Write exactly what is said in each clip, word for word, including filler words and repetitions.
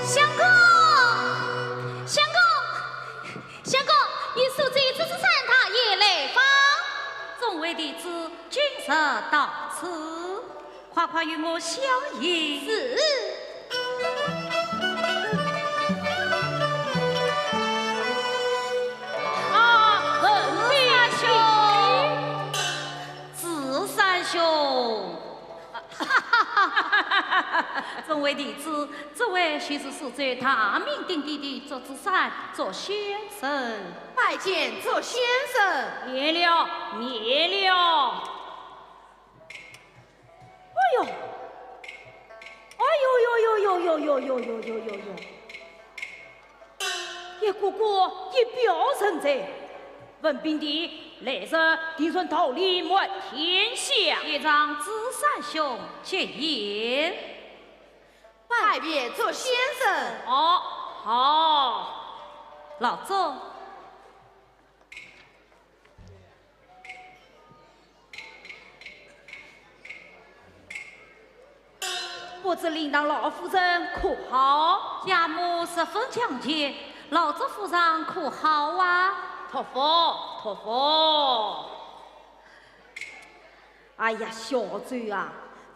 相公，相公，相公，你速奏祝枝山大爷来访。众位弟子，今日到此，快快与我相迎。是。啊，文三兄，祝枝山兄。 众位弟子，这位就是素州大名鼎鼎的祝枝山祝先生。拜见祝先生。免了，免了。哎呦，哎呦呦呦呦呦呦呦呦呦呦呦！ 一个个一表人才，文凭第一，来日定然桃李满天下。也让祝枝山兄接见。拜别祝先生。哦，好。老祝。 不知令郎老夫人可好？家母十分强健，老祝府上可好啊？托福，托福。哎呀，小周啊，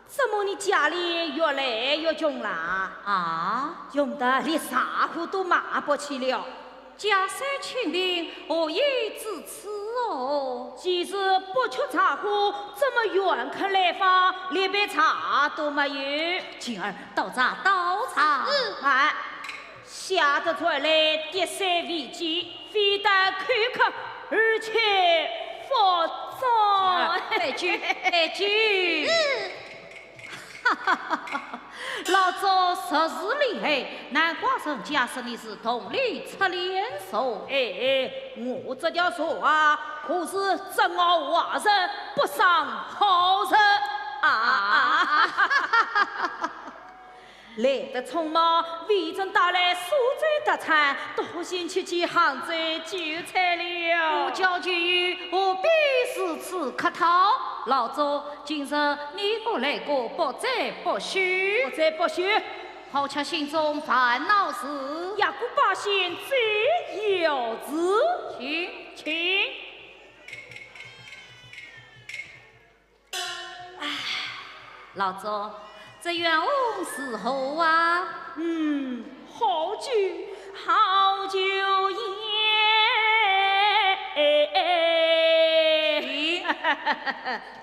怎么你家里越来越穷啦？啊？穷得连柴火都买不起了。 家虽清贫，何以至此哦？既是不缺柴火，怎么远客来访，连杯茶都没有？晴儿，倒茶，倒茶。嗯。慢，下得船来，跌碎飞机，非但口渴，而且腹胀。晴儿，杯酒，杯酒。嗯。 老祝实是厉害，难怪人家说你是铜钿出连寿。哎，我这条寿啊，可是只熬坏人，不伤好人啊！啊！来得匆忙，未曾带来苏州特产，多谢你去杭州救灾了。不交酒友，何必如此客套？老祝， 今日你我来个不醉不休。不醉不休。好吃心中烦恼事。夜过八仙最要事。请，请。唉，老祝，这冤枉是何啊？嗯，好酒，好酒也。请。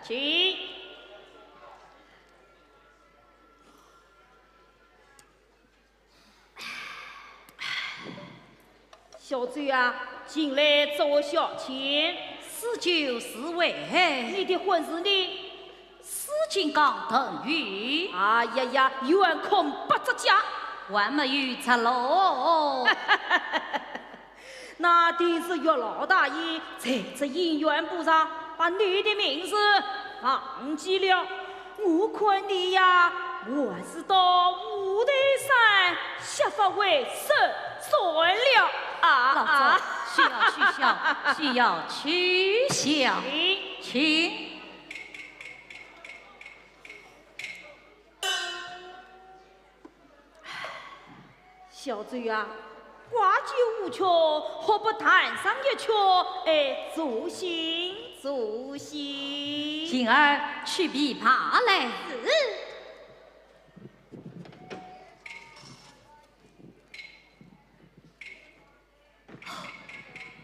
请。小周啊，近来做小钱。诗酒是为？你的婚事呢？诗金刚等于？哎呀呀，圆空八只脚。还没有着落。 那定是岳老大爷在这姻缘簿上把你的名字忘记了。我看你呀，还是到五台山削发为僧算了啊！老祝，休要取笑，休要取笑。请。请。 小周啊，挂酒无趣，何不弹上一曲，哎，助兴助兴。晴儿，取琵琶来。是。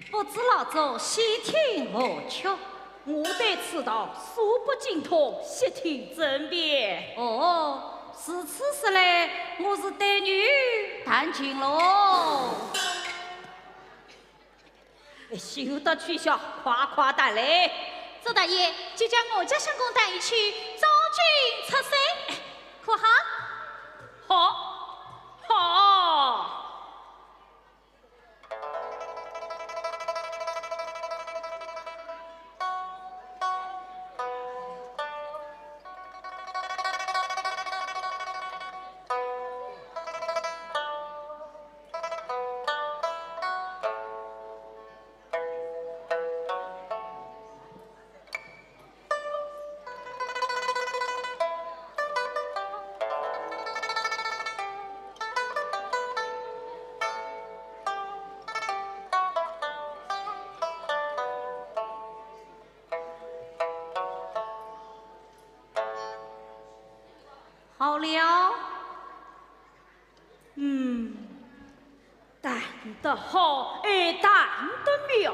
不知老祝喜听何曲？我对此道素不精通，悉听尊便。哦，如此说来，我是对女弹琴喽。休得取笑，快快弹来。祝大爷，就叫我家相公弹一曲《昭君出塞》，可好？好，好。好了。嗯，弹得好，哎，弹得妙，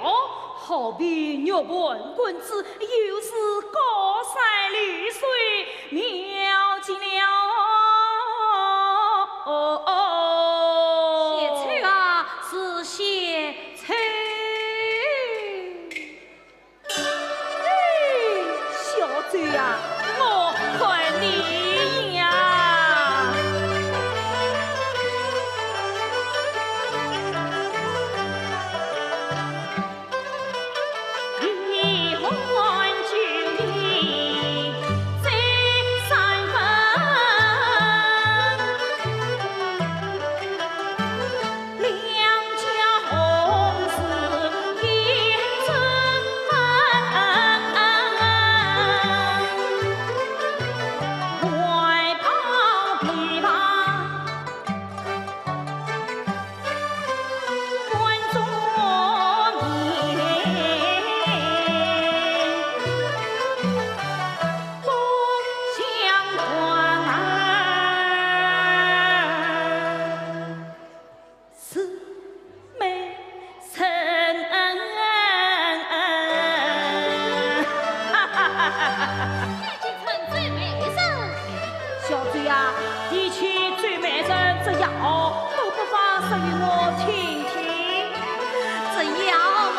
好比玉盘滚珠，又是高山流水，妙极了。哦哦，献丑啊，是献丑。 哎，小周呀，我看你呀。小周呀，提起周美人这妖，都不妨说与我听听。这妖么，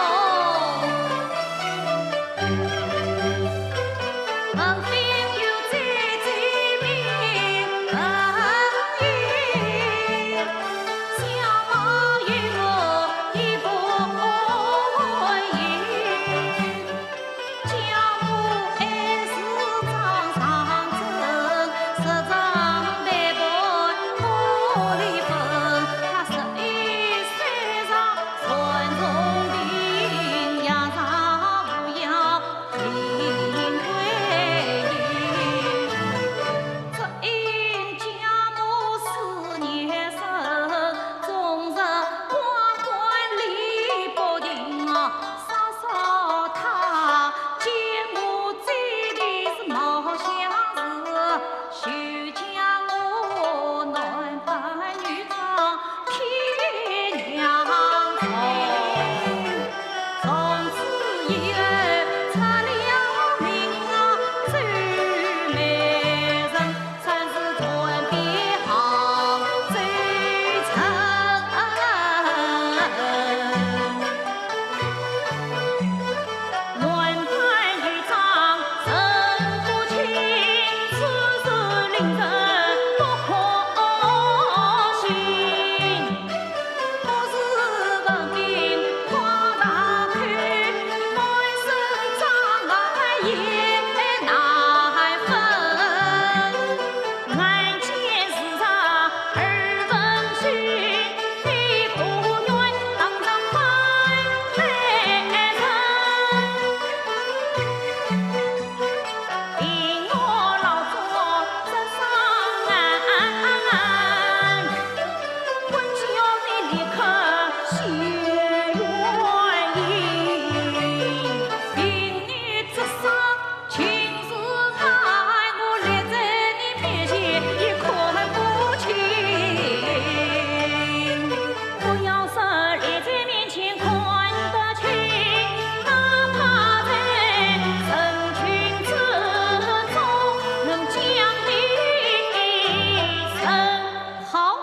好，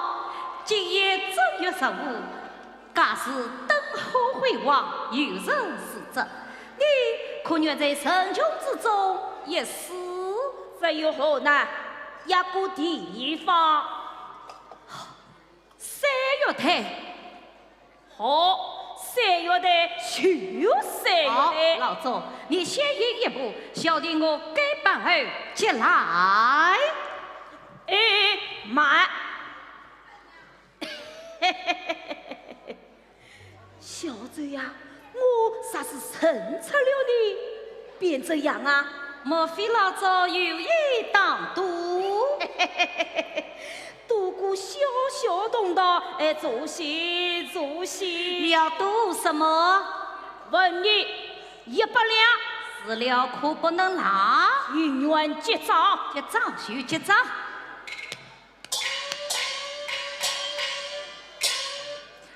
今夜正月十五， 该是灯火辉煌，游人四溢。你可愿在人群之中一试？这有何难？一个地方。三月台。好，三月台就三月台。好，老祝，你先行一步，小弟我跟班后即来。哎，慢。 小周呀，我若是认出了你，便怎样啊？莫非老祝有意盗赌？赌个小小东道，哎，助兴助兴。你要赌什么？问你一百两。输了可不能拿。情愿结账。结账就结账。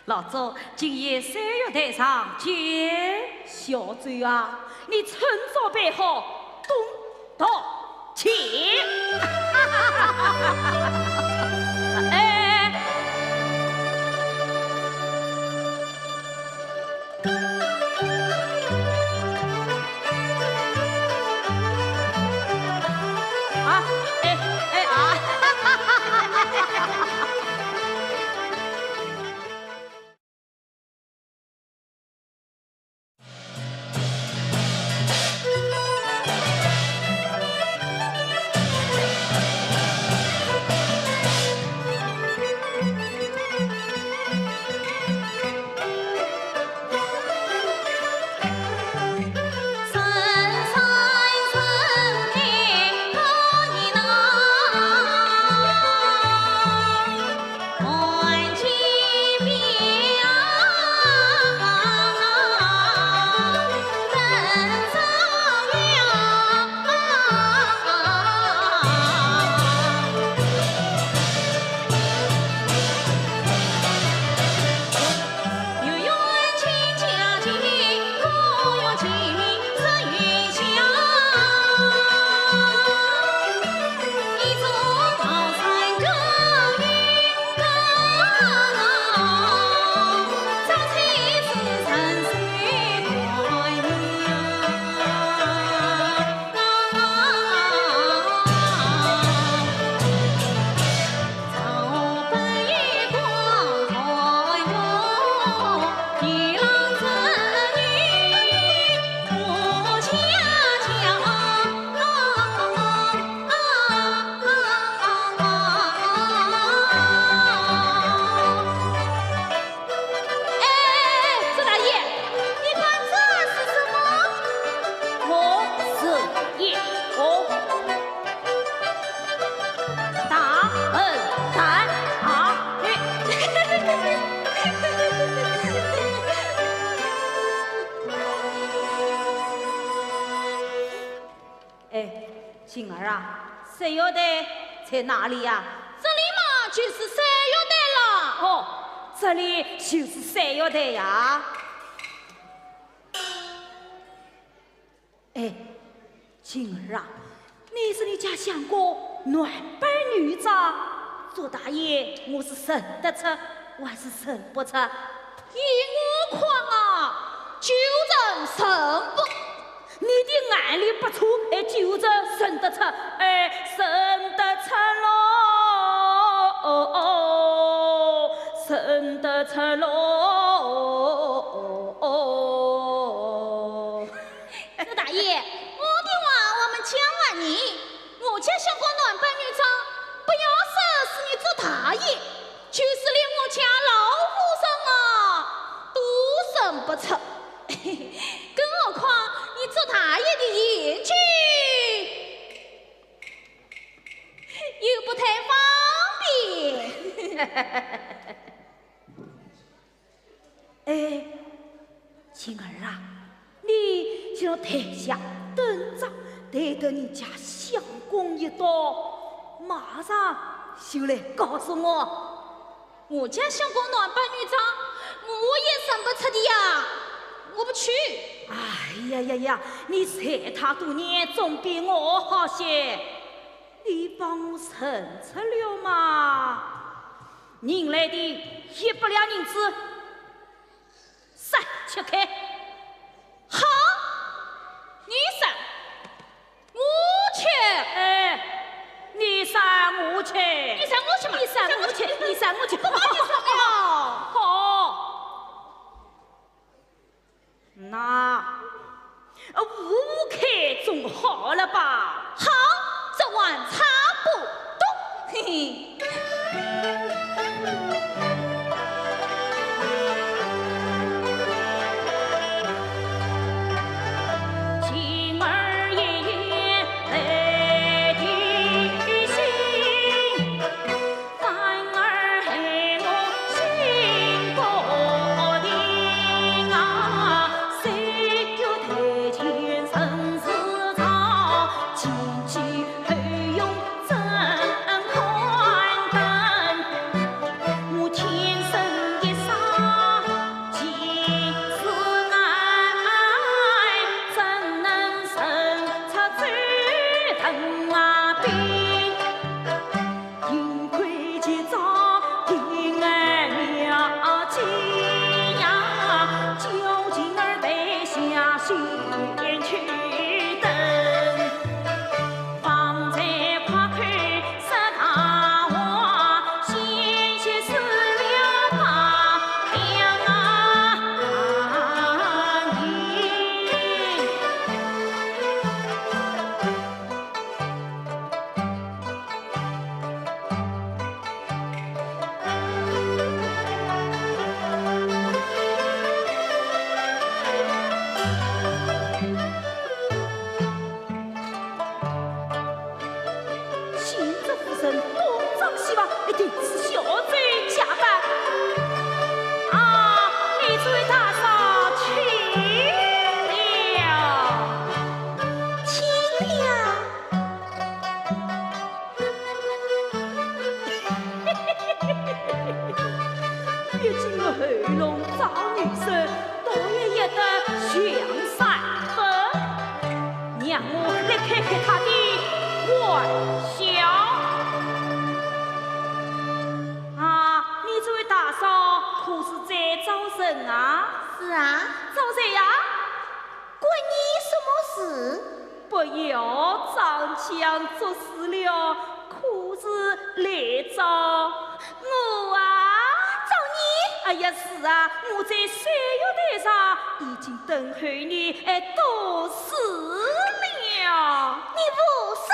老祝，今夜三月台上见。小周啊，你趁早备好，东道去。哎。 啊，哎，哎，啊。哎，祝大爷，你看这是什么？我是叶公。大笨蛋啊！你。哎，静儿啊，三月台在哪里呀？这里嘛，就是三月台了。哦，这里就是三月台呀。哎，静儿啊，你是你家相公男扮女装？祝大爷，我是认得出，还是认不出？依我看啊，就认认不 你的眼力不错，哎，就认认得出，哎，认得出喽，哦，哦，认得出喽，哦，哦。祝大爷，我的话我们讲完呢，我家相公男扮女装，不要说是你祝大爷，就是连我家老夫人啊，都认不出。 更何况你祝大爷的眼睛又不太方便。哎，静儿啊，你就在台下等着，待得你家相公一到，马上就来告诉我。 我家相公男扮女装，我也认不出的呀，我不去。哎呀呀呀，你随他多年总比我好些，你帮我认出了嘛。银来的一百两银子， 三七开。好，你算，我去。哎，你算我去。你算我去嘛。你算我去，你算我去。不瞒你说的哦。好。那，呃，五五开总好了吧？好，这还差不多。 嘿嘿。找女生，倒也一得两三分。让我来开开他的玩笑。啊，你这位大嫂可是在找人啊？是啊。找谁呀？关你什么事？不要装腔作势了，可是来找我啊？找你？哎呀，是啊，我在水月台上已经等候你，哎，多时了。你胡说！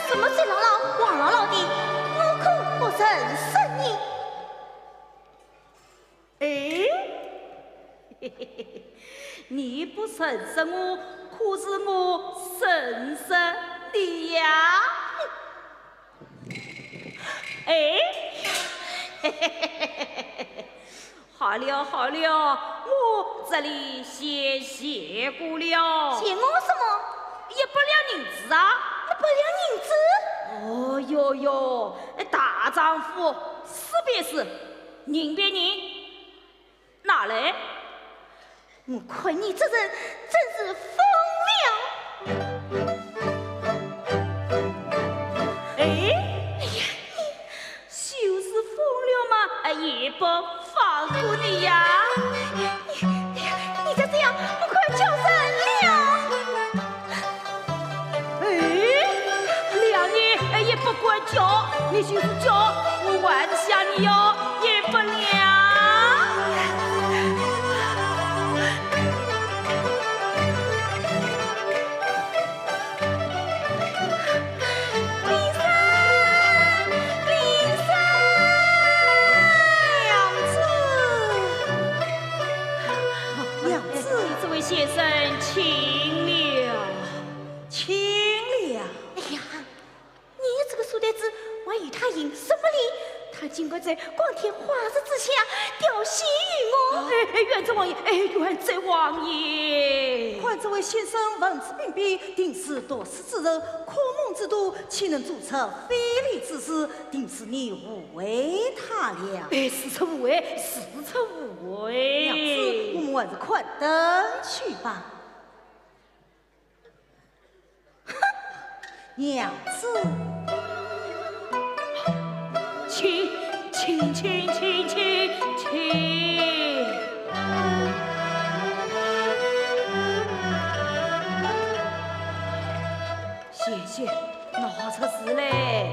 什么水牢牢、黄牢牢的，我可不认识你。哎，你不认识我，可是我认识你呀。哎，好了好了，我这里先谢过了。谢我什么？一百两银子啊。一百两银子？哦哟哟，大丈夫，使便是，银便银，拿来。 我看你这人真是疯了。哎，哎呀，你就是疯了嘛，哎，也不放过你呀。你，你，你再这样，我快叫人了。 哎，谅你，哎，也不敢叫，你就是叫，我还是向你要也不了。林生，林生，娘子，娘子，这位先生请了。 请了。哎呀，你这个书呆子，还与他行什么礼？他竟敢在光天化日之下调戏于我。哎，哎，远谪王爷，哎，远谪王爷。看这位先生文质彬彬，定是读书之人，孔孟之徒，岂能做出非礼之事？定是你误会他了。哎，是臣误会，是臣误会。娘子，我们还是看灯去吧。 娘子。请，请，请，请，请，请。谢谢，闹出事嘞。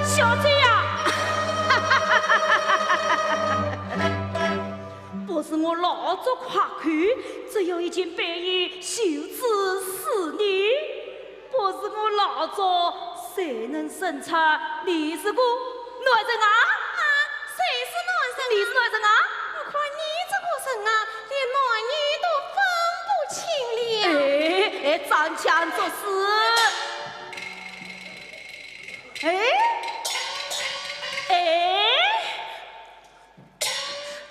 小姐呀！ 不是我老祝夸口，只有一件白衣，羞之似你。不是我老祝，谁能认出你是个男人啊？啊，谁是男人啊？你是男人啊？我看你这个人啊，连男女都分不清了。哎，哎，装腔作势。哎，哎。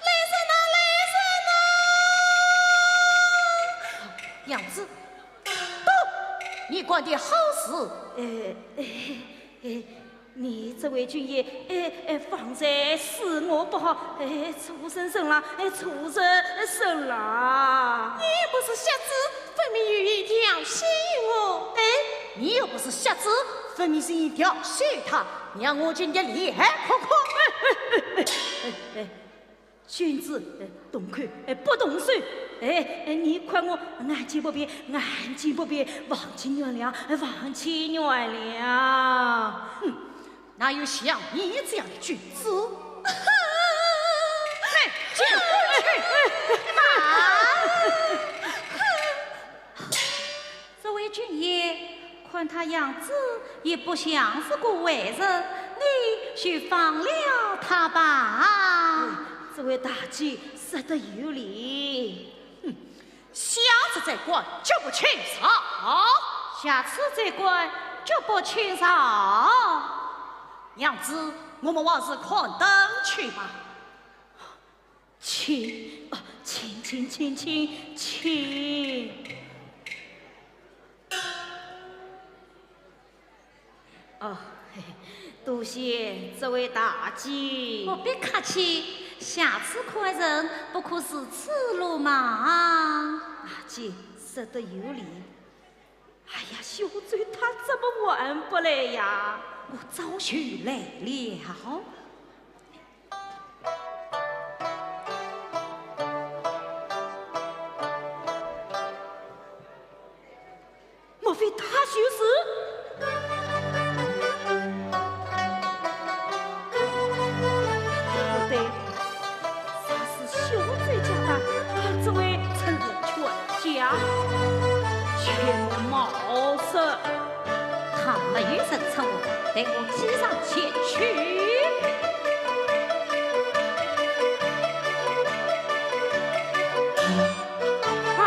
来人呐，来呃，呃，呃，你这位军爷，呃，呃，方才是我不好，呃，错人身了，呃，错人身了。你又不是瞎子，分明有意调戏我。哎，你又不是瞎子，分明是你调戏他，让我今天厉害看看。哎，哎，哎，哎，哎， 君子，呃，动口，呃，不动手。哎，哎，你看我眼睛不便，眼睛不便，望其原谅，呃，望其原谅。哼，哪有像你这样的君子？哎，进去！啊！这位军爷，看他样子也不像是个坏人，你就放了他吧。嗯，这位大姐说得有理。哼，下次再管，绝不轻饶。下次再管，绝不轻饶。娘子，我们还是看灯去吧。 请，啊，请，请，请，请，请。哦，嘿，多谢这位大姐。不必客气，下次看人不可如此鲁莽。大姐说得有理。 哎呀，小周他怎么还不来呀？我早就来了。莫非他就是？不对， 啥是小周家的？他怎会趁势劝架？切莫冒失。倘没有人趁火，待我即上前去。啊！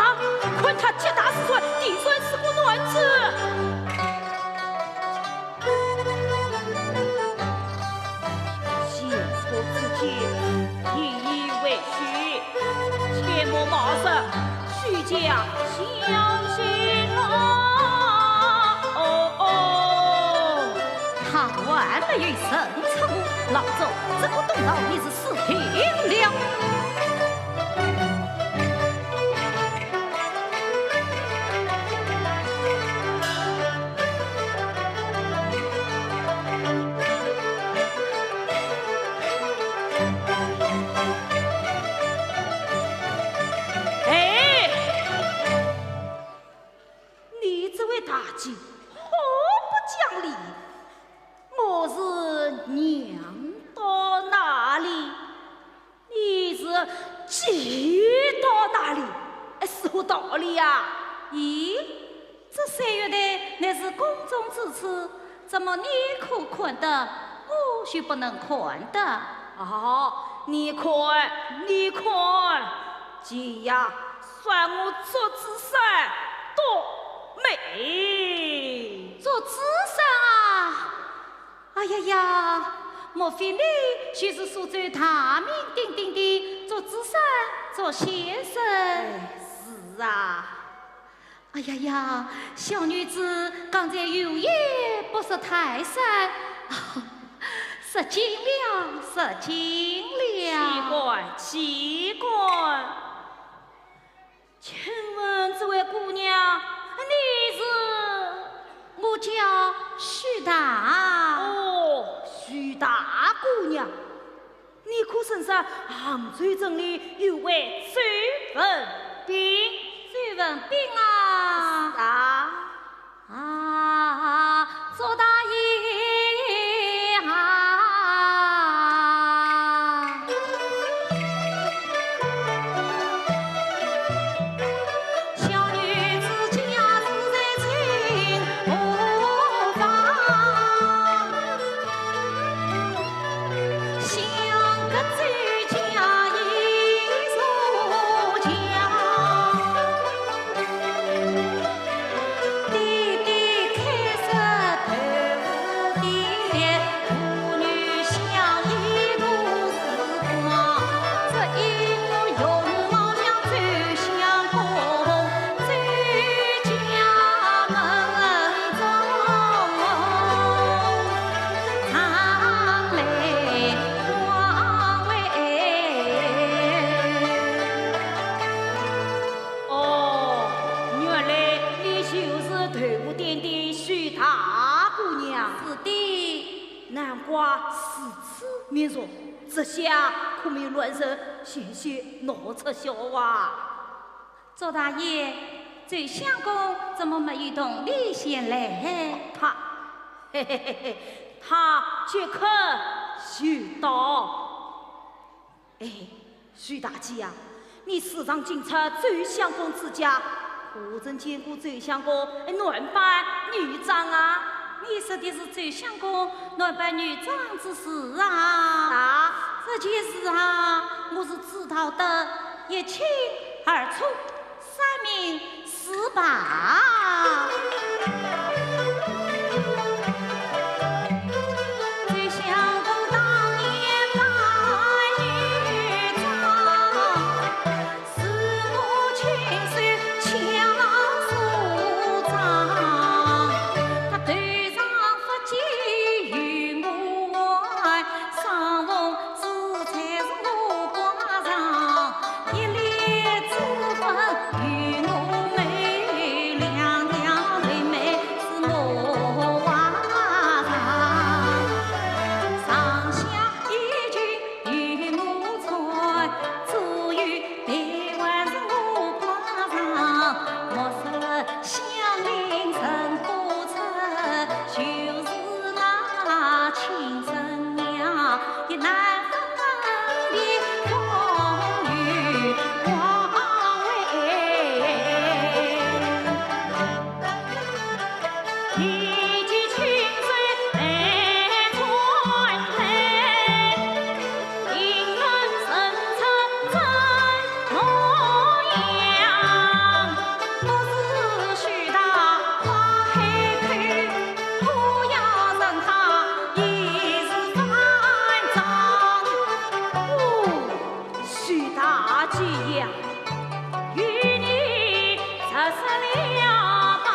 看他结打似算，定然是个男子。 现在此间，引以为戒，切莫冒失，须加小心啊！哦哦。倘还没有人趁火，老周这个东道你是死定了。 哎，你这位大姐，好不讲理！我是娘到哪里， 你是姐到哪里？哎，说道理呀！咦，这三月台乃是公众之处，怎么你可看得，我就不能看得？哦，你看，你看，姐呀，算我祝枝山倒霉。祝枝山啊！ 哎呀呀，莫非你就是苏州大名鼎鼎的祝枝山祝先生？哎，是啊。哎呀呀，小女子刚才有眼不识泰山，失敬了，失敬了。岂敢，岂敢。 请问这位姑娘，你是？我叫许大。哦，许大姑娘，你可曾识杭州城里有位周文宾？周文宾啊？是啊。 啊，祝大爷啊！如此面容，这下可没有乱人险些闹出笑话。周大爷，周相公怎么没有同你前来？他，嘿嘿嘿嘿，他即刻就到。 哎，徐大姐呀，你时常进出周相公之家，可曾见过周相公男扮女装啊？你说的是周相公男扮女装之事啊？啊？这件事啊，我是知道的一清二楚。 三明治吧。哦，徐大姐呀，与你直说了吧。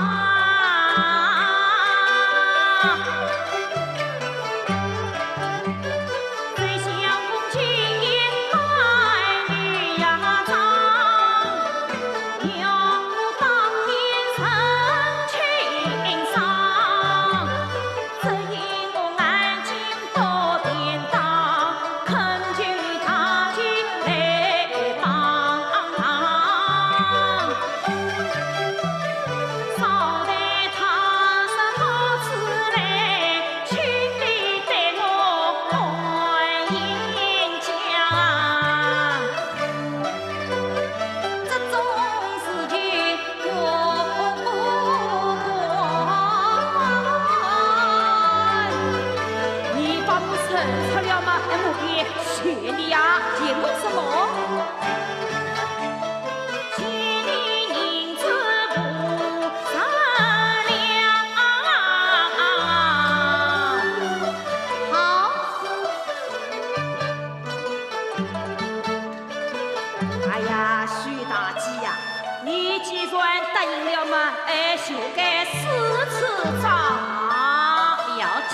这种事情我不管。你把我认出了吗？哎，我的天，你呀，见过什么？ 好。哎呀，徐大姐呀，你既然答应了嘛，哎，就该如此着。了解，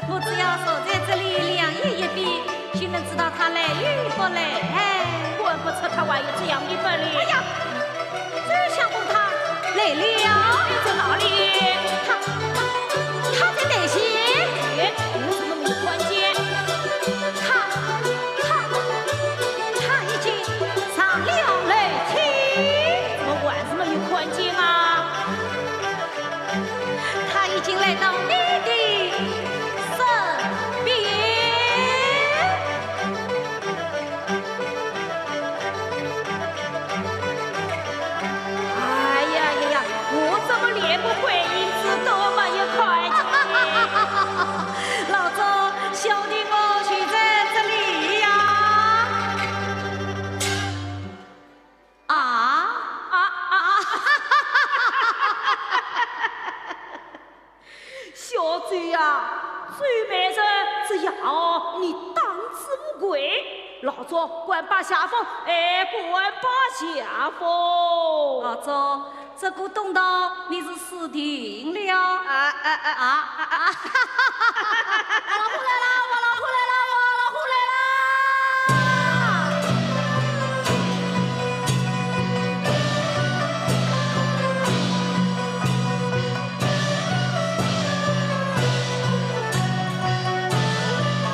我只要坐在这里两眼一闭，就能知道他来与不来。哎，看不出他还有这样的本领。哎呀， 周相公他来了。在哪里？他，他在台前。哎，我怎么没有看见？他，他，他已经上了楼梯。怎么还是没有看见啊？他已经来到你的身边。 哎呀呀呀，我怎么连个鬼影子都没有看见？老周，小弟我就在这里呀。啊？啊，啊。 小周呀，周美人，这样你当之无愧。老周，管把下风，哎，管把下风。老周，这个东道你是死定了。啊，啊，啊，啊，啊，啊。我老虎来了，我老虎来了，我老虎来了。 哎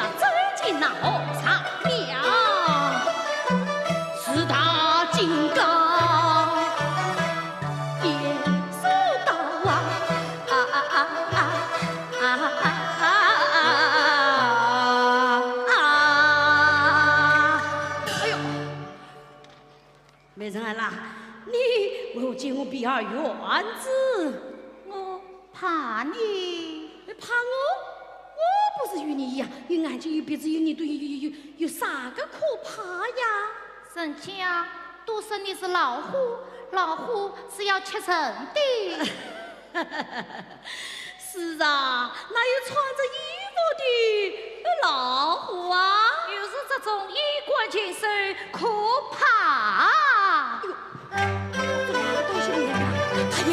到走进那和尚庙，四大金刚也收到啊，啊啊啊啊啊啊啊！哎呦，美人儿啦，你为何见我避而远之？我怕你。怕我？我不是与你一样，有眼睛有鼻子有耳朵有有有有有啥个可怕呀？人家都说你是老虎，老虎是要吃人的。是啊，哪有穿着衣服的老虎啊？又是这种衣冠禽兽，可怕。哟，这个东西厉害啊！大爷，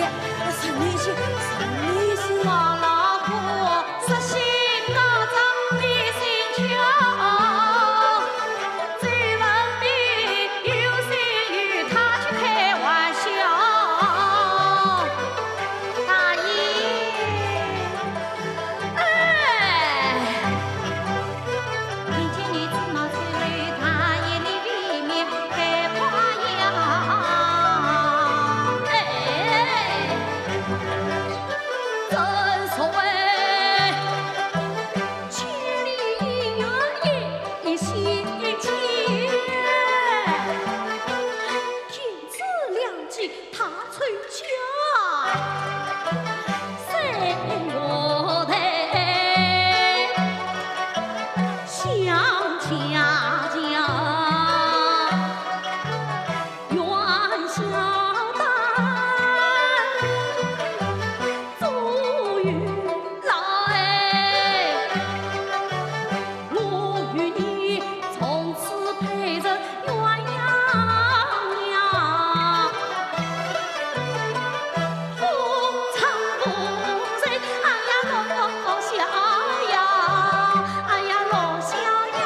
神灵星，神灵星啊！老虎，色心高涨，你心跳，最文明，有心与他去开玩笑。 大爷，哎，听见你这么说，大爷你未免太夸张。哎，正所谓千里姻缘一线牵。 天赐良机踏春秋，三月台相见，元宵灯。 祝愿老哎，我与你从此配成鸳鸯娘。红尘浮世，哎呀，落霞呀，哎呀，落霞呀。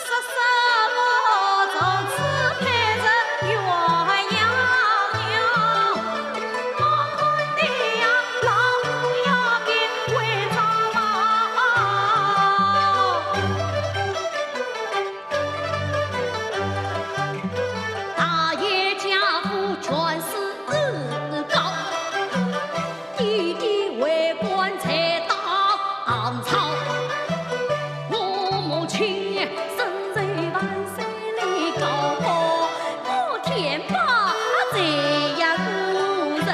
说什么从此配成鸳鸯娘，我看你呀，老虎要变为螳螂。大爷家父权势高， 弟弟为官才当朝，我母亲身受万岁的高官，我天霸这样无人。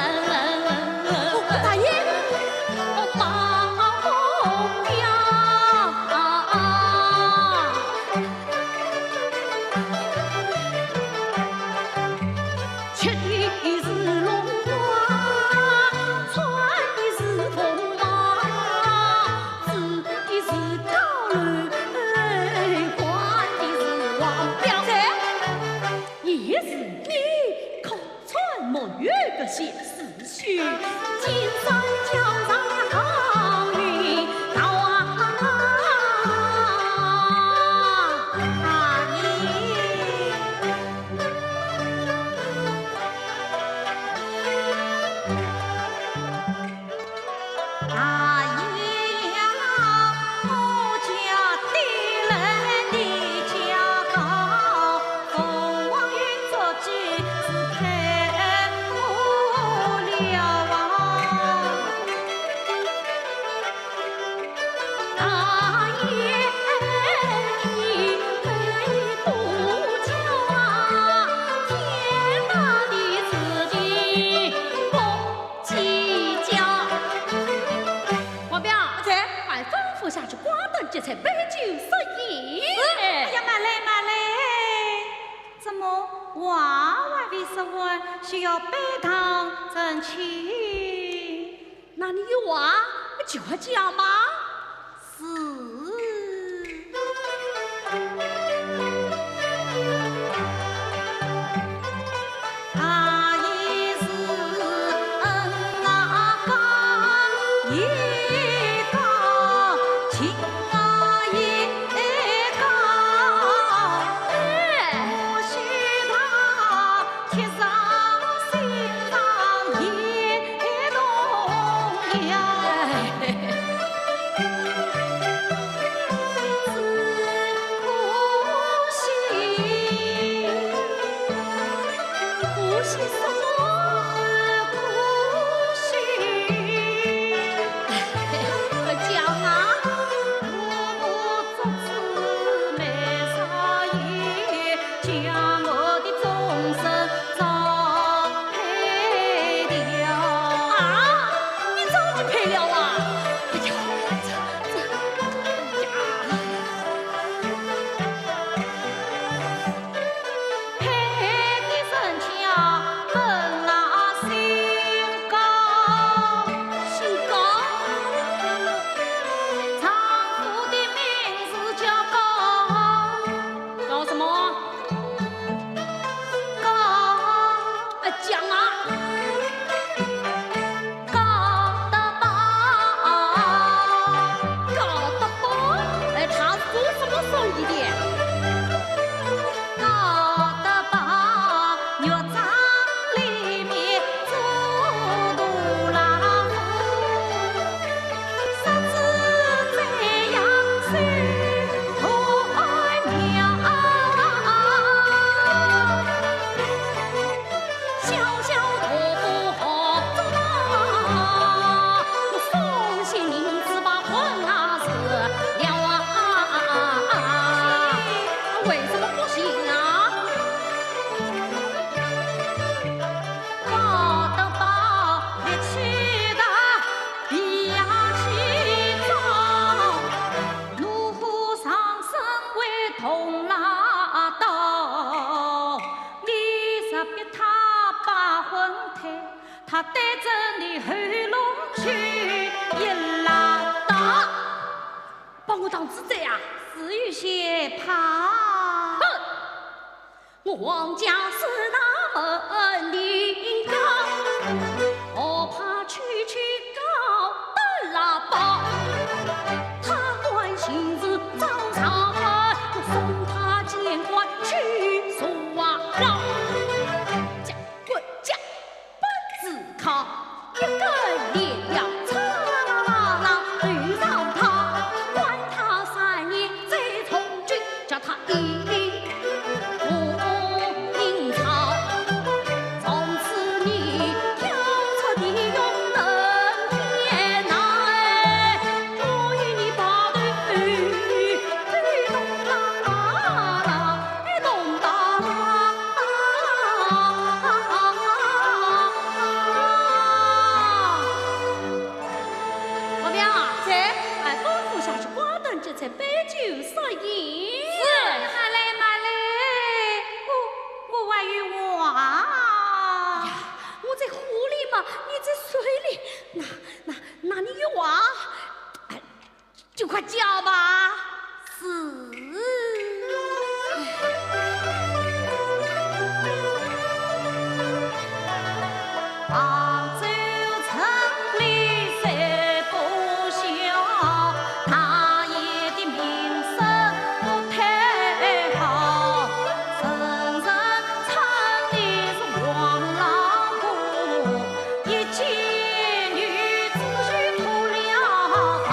大爷，我保呀！ 吃的是龙王，穿的是凤袍，住的是高楼观，的是王表。谁？也是你，可穿没有个闲事。 去金山脚上好运到啊！大爷呀，我家的人的家高，凤凰运作几次太无聊啊。大爷，你不讲，天大的事情不 计较。王彪，在，快吩咐下去，挂灯结彩，摆酒设宴。是。哎呀，慢来，慢来，怎么话还未说完，就要拜堂成亲？那你有话就讲嘛。 是。呀，只可惜，可惜什么？可惜。讲啊。 啊，你早就配了啊？哎呀，这，这，呀。 高什么？高，呃，讲啊。高德宝。高德宝？哎，他是做什么生意的？高德宝，肉庄里面做大老虎。 为什么不行啊？ 把我当猪宰啊？是有些怕。哼！ 我王家是那门的高，何怕区区高德宝？他管闲事找上门，我送他见官去坐牢。家，滚家， 不自考，一个连了差，头上他，关他三年再从军，叫他一定不应操。从此你跳出地狱登天堂，哎，我与你抱头 保镖啊，在。哎，吩咐下去，挂灯结彩，摆酒设宴。是。慢来，慢来，我，我还有话。呀，我在火里嘛，你在水里，那，那，那你有话？哎， 就快叫吧。是。杭州城里虽不小，大爷的名声不太好，人人称你是王老虎。 一见女子就脱了逃，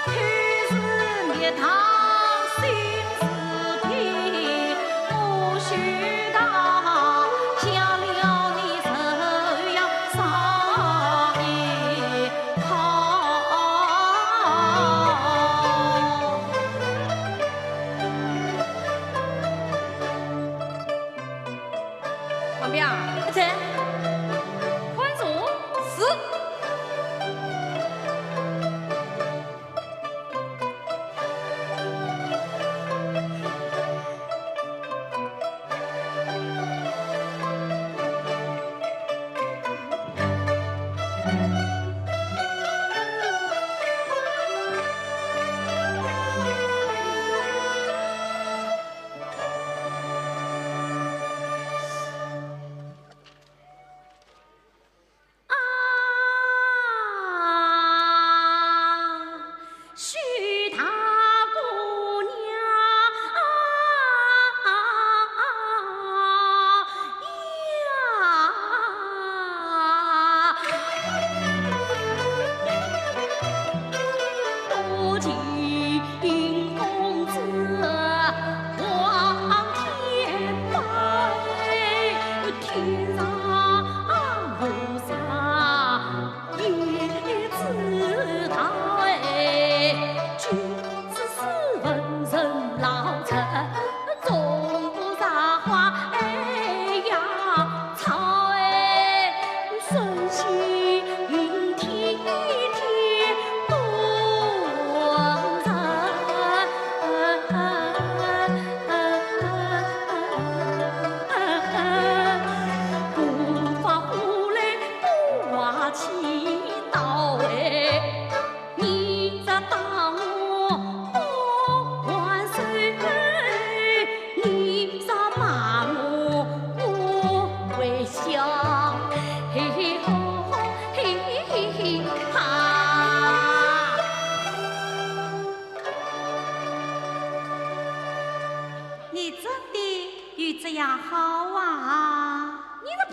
偷吃蜜糖心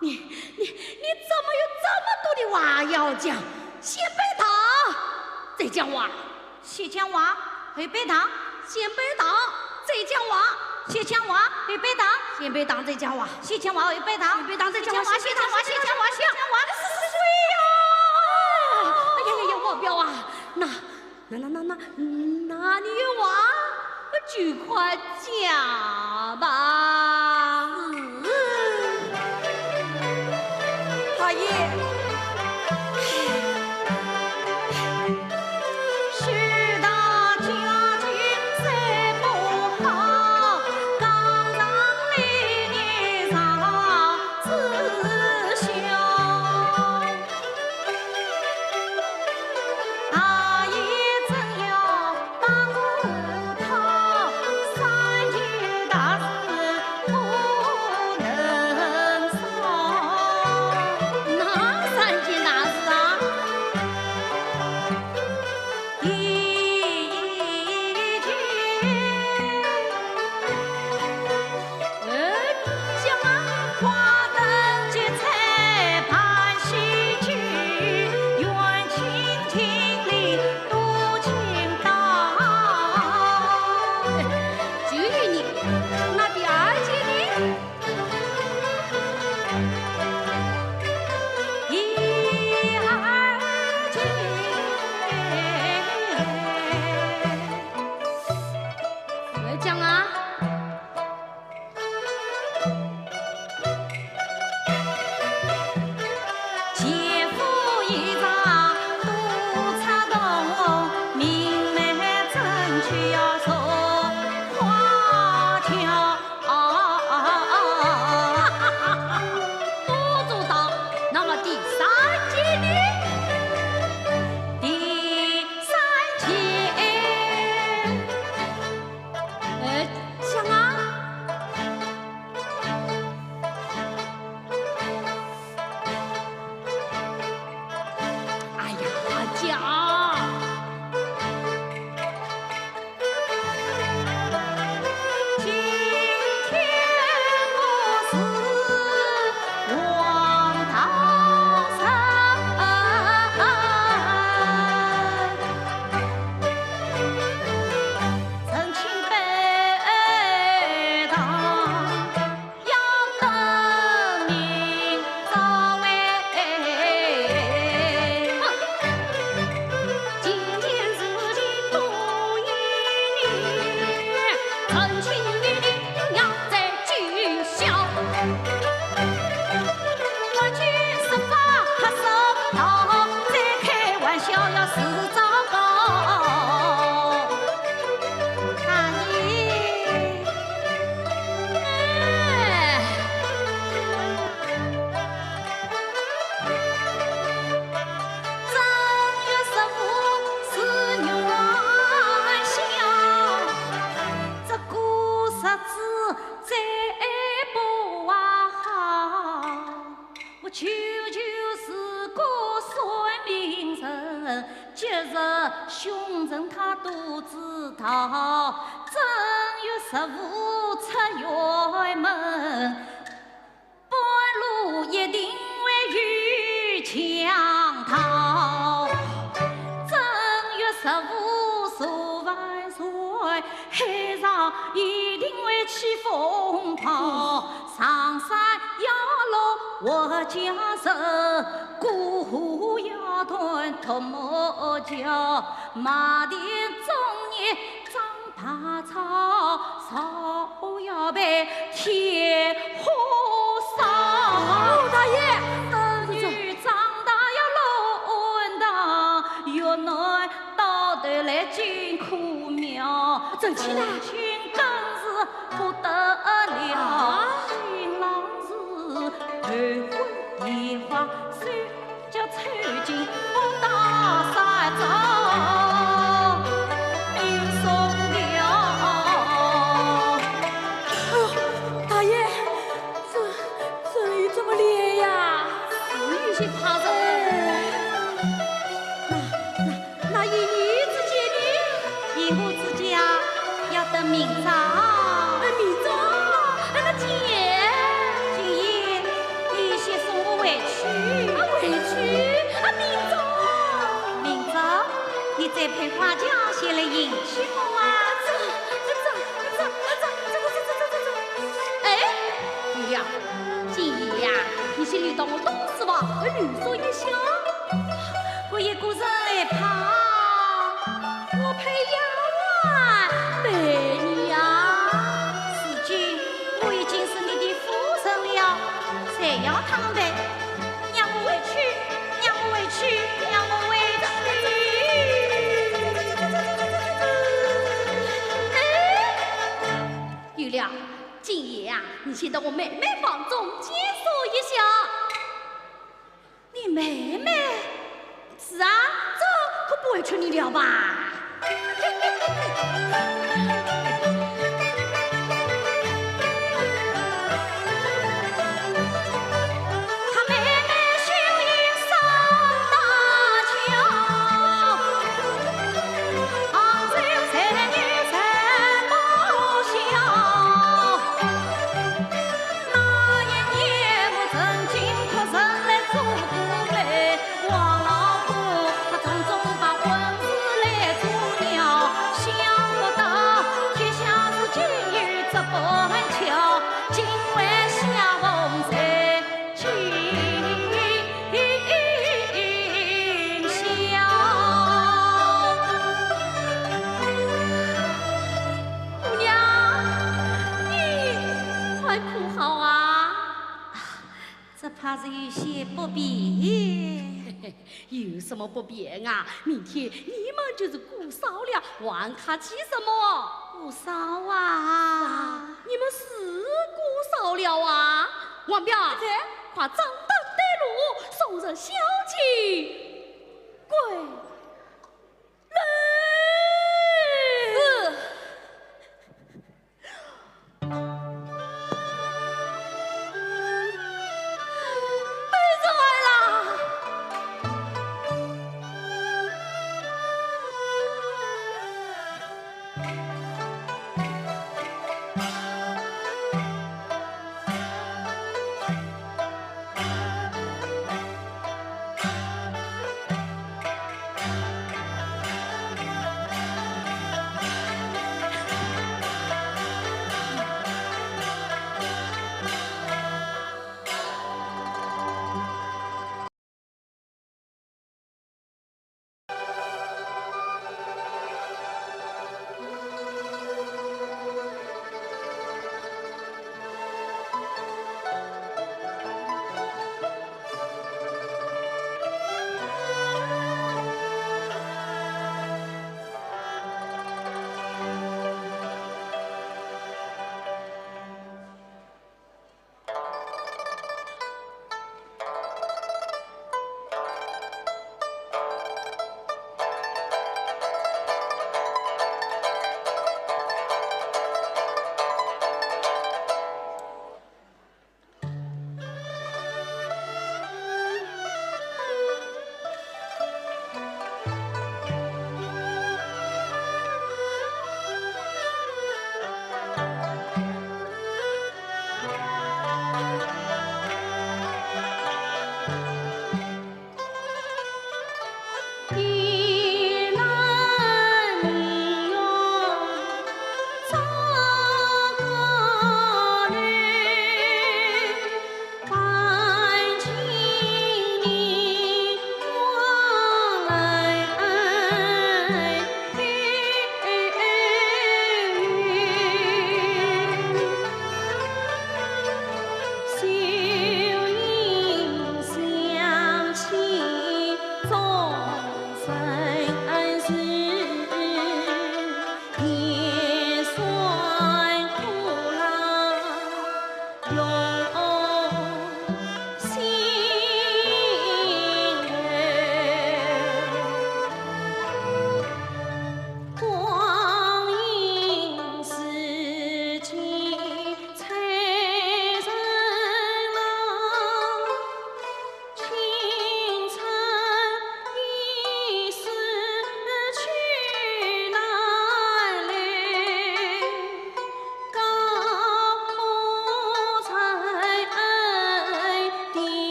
你你你怎么有这么多的话要讲？先拜堂，再讲话。先讲话，后拜堂。先拜堂，再讲话。先讲话，后拜堂。先拜堂，再讲话。先讲话，后拜堂。先拜堂，再讲话。先讲话，先讲话，先讲话。是是谁呀？哎呀呀呀，王彪啊，那那那那那，那你有话就快讲吧。二爷。哪三件大事啊？哦，大爷，生女长大要落堂，越南到头来进苦庙，真气呢？真气更是不得了。啊？新郎是头昏眼花，手 脚抽筋，我打啥招命送了。哎呦，大爷，这，这雨这么烈呀！是有些怕人。哎，那，那，那依你之见呢？依我之见啊， 要等明朝。哎，明朝？哎，那今夜？今夜，你先送我回去。啊，回去？啊，明朝？明朝，你再配花轿前来迎娶我啊。这，这，这，这，这，这，这，这，这，哎，对了，今夜呀，你先留到我东书房，哎，留宿一宵。我一个人害怕。 我配丫鬟陪你呀。如今我已经是你的夫人了，谁要他们陪？让我回去，让我回去，让我回去！哎，有了，今夜啊，你先到我妹妹房中借宿一宵。 你妹妹？是啊，这可不会吃你了吧？姑娘，你快哭好啊！这怕是有些不便。有什么不便啊？明天你们就是姑嫂了，还客气什么？姑嫂啊！你们是姑嫂了啊？王彪，快掌灯带路，送入孝敬。 跪。是。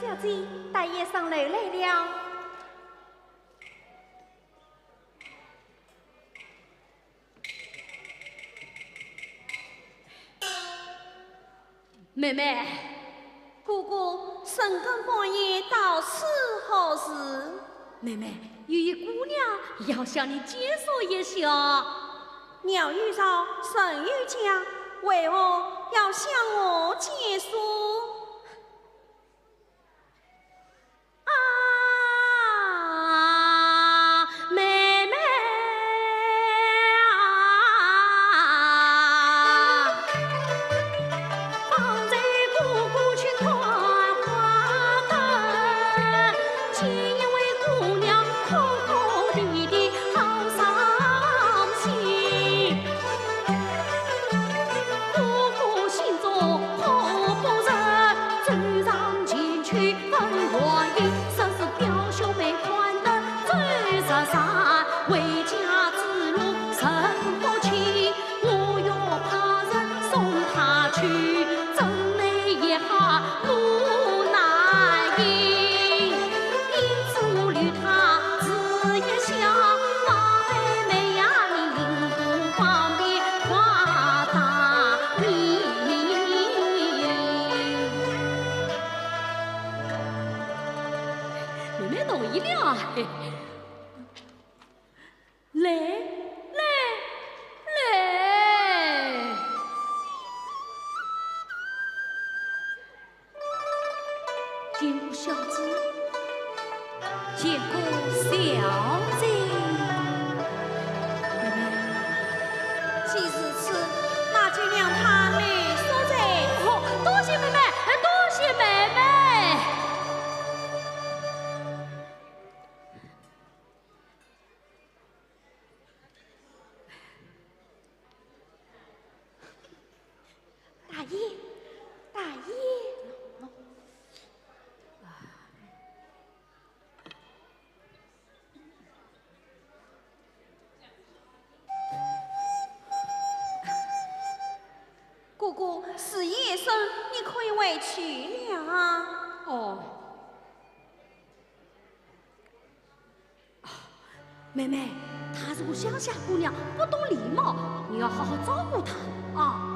小姐，大爷上楼来了。 妹妹，哥哥深更半夜到此何事？妹妹，有一姑娘要向你借宿一宵。鸟语绕，人语讲，为何要向我借宿？ 啊，妹妹啊，方才哥哥去看花灯，见一位姑娘哭哭啼啼，好伤心。 哥哥心中好不忍，走上前去问原因，说是表兄妹看灯走失散，回家之路甚不清，我要派人送她去，真奈一下我难行。 因此我留她住一宵，望妹妹呀，你另图方便，快答应。妹妹同意了。 来，来，来！见过小姐，见过小姐。妹妹，既如此，那就让她留宿在。哦，多谢妹妹，哎，多谢妹妹。 大爷，大爷。哥哥，时已深，你可以回去了啊。哦。 妹妹，她是个乡下姑娘，不懂礼貌，你要好好照顾她啊。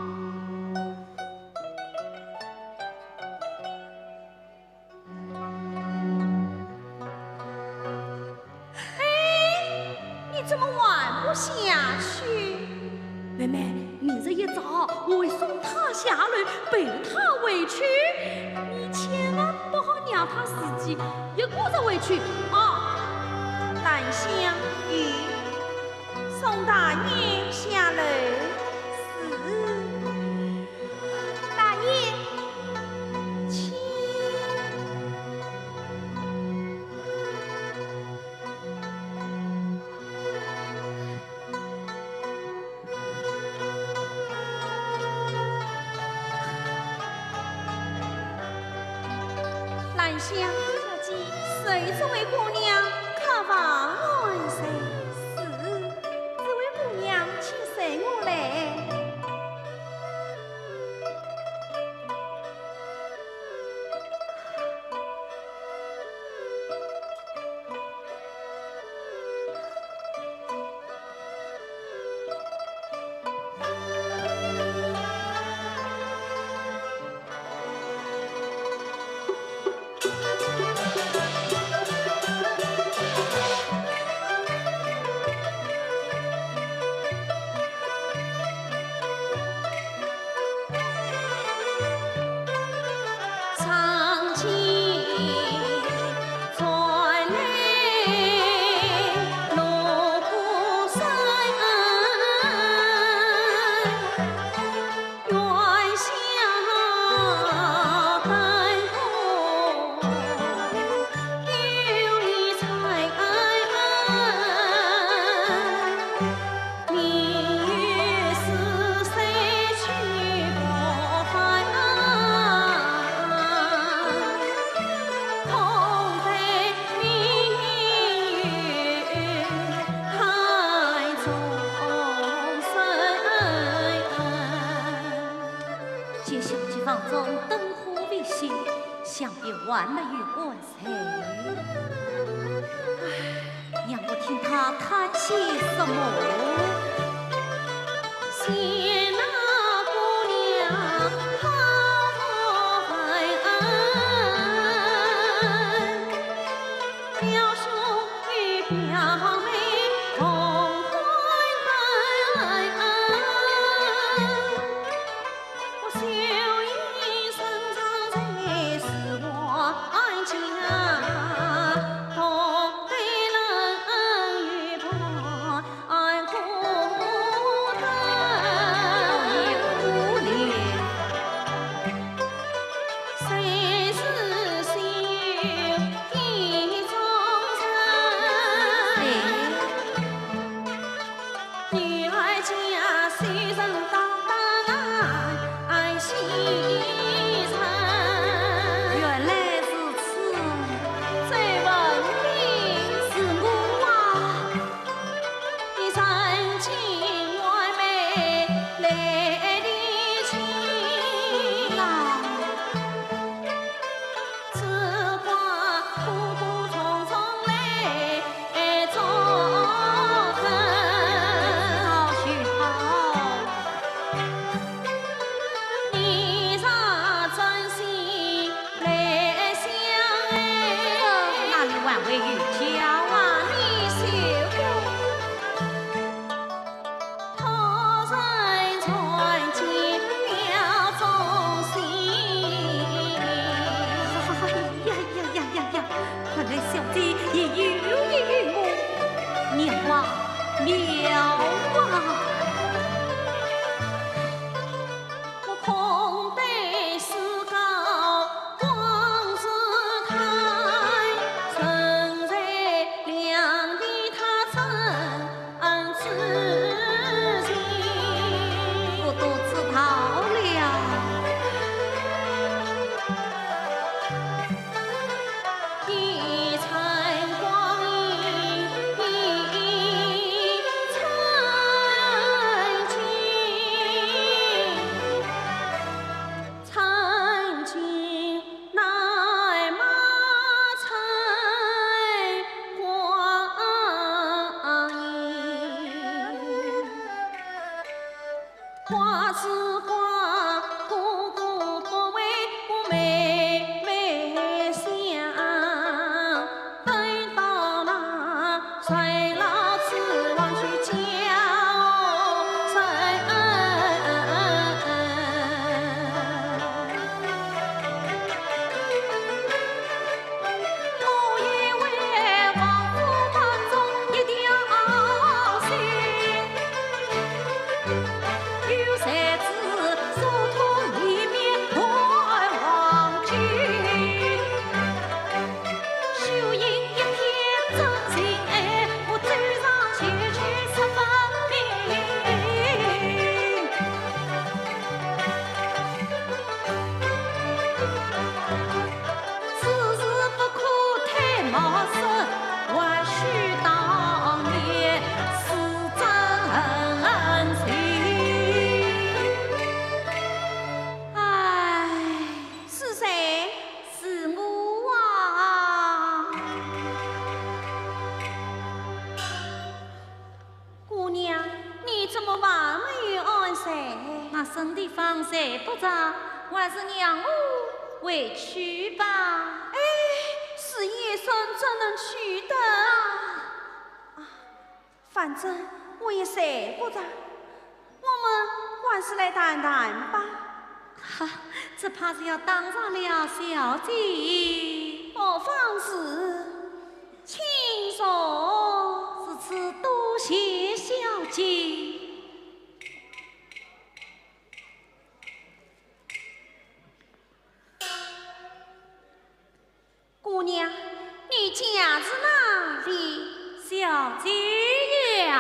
哎，你怎么还不下去？妹妹， 明日一早，我会送她下楼，陪她回去。你千万不好让她自己一个人回去啊！兰香，有，送大爷下楼。是。大爷，请。 兰香，小姐，随这位姑娘客房安睡。是，这位姑娘请随我来。还没有完成。唉，让我听他叹些什么。谢那姑娘好不分恩，表兄与表妹同欢分恩。 女儿家虽然大大难，爱惜人。原来如此。周文宾。是我啊。你曾经完美来的亲。那 只怪哥哥匆匆来中恨。好就好。你若专心来相爱，我哪里还会有家啊？你休怪。 他人传间表忠心。哎呀呀呀呀呀！看来小姐也有意于我，妙啊，妙啊！我空对诗稿光自叹，人在两地他真 恩之情。我都知道了。一寸光阴一寸金。 曾经难买春光阴，花枝花，哥哥不为我妹妹想，等到那 唉， 是谁？是我啊。姑娘，你怎么还没有安睡？那身体方才不着，还是让我回去吧。哎，是夜深，怎能去得？啊， 反正我也睡不着，我们还是来谈谈吧。哈，只怕是要打扰了小姐。何妨事，请坐。如此多谢小姐。 姑娘，你家住哪里？小姐呀，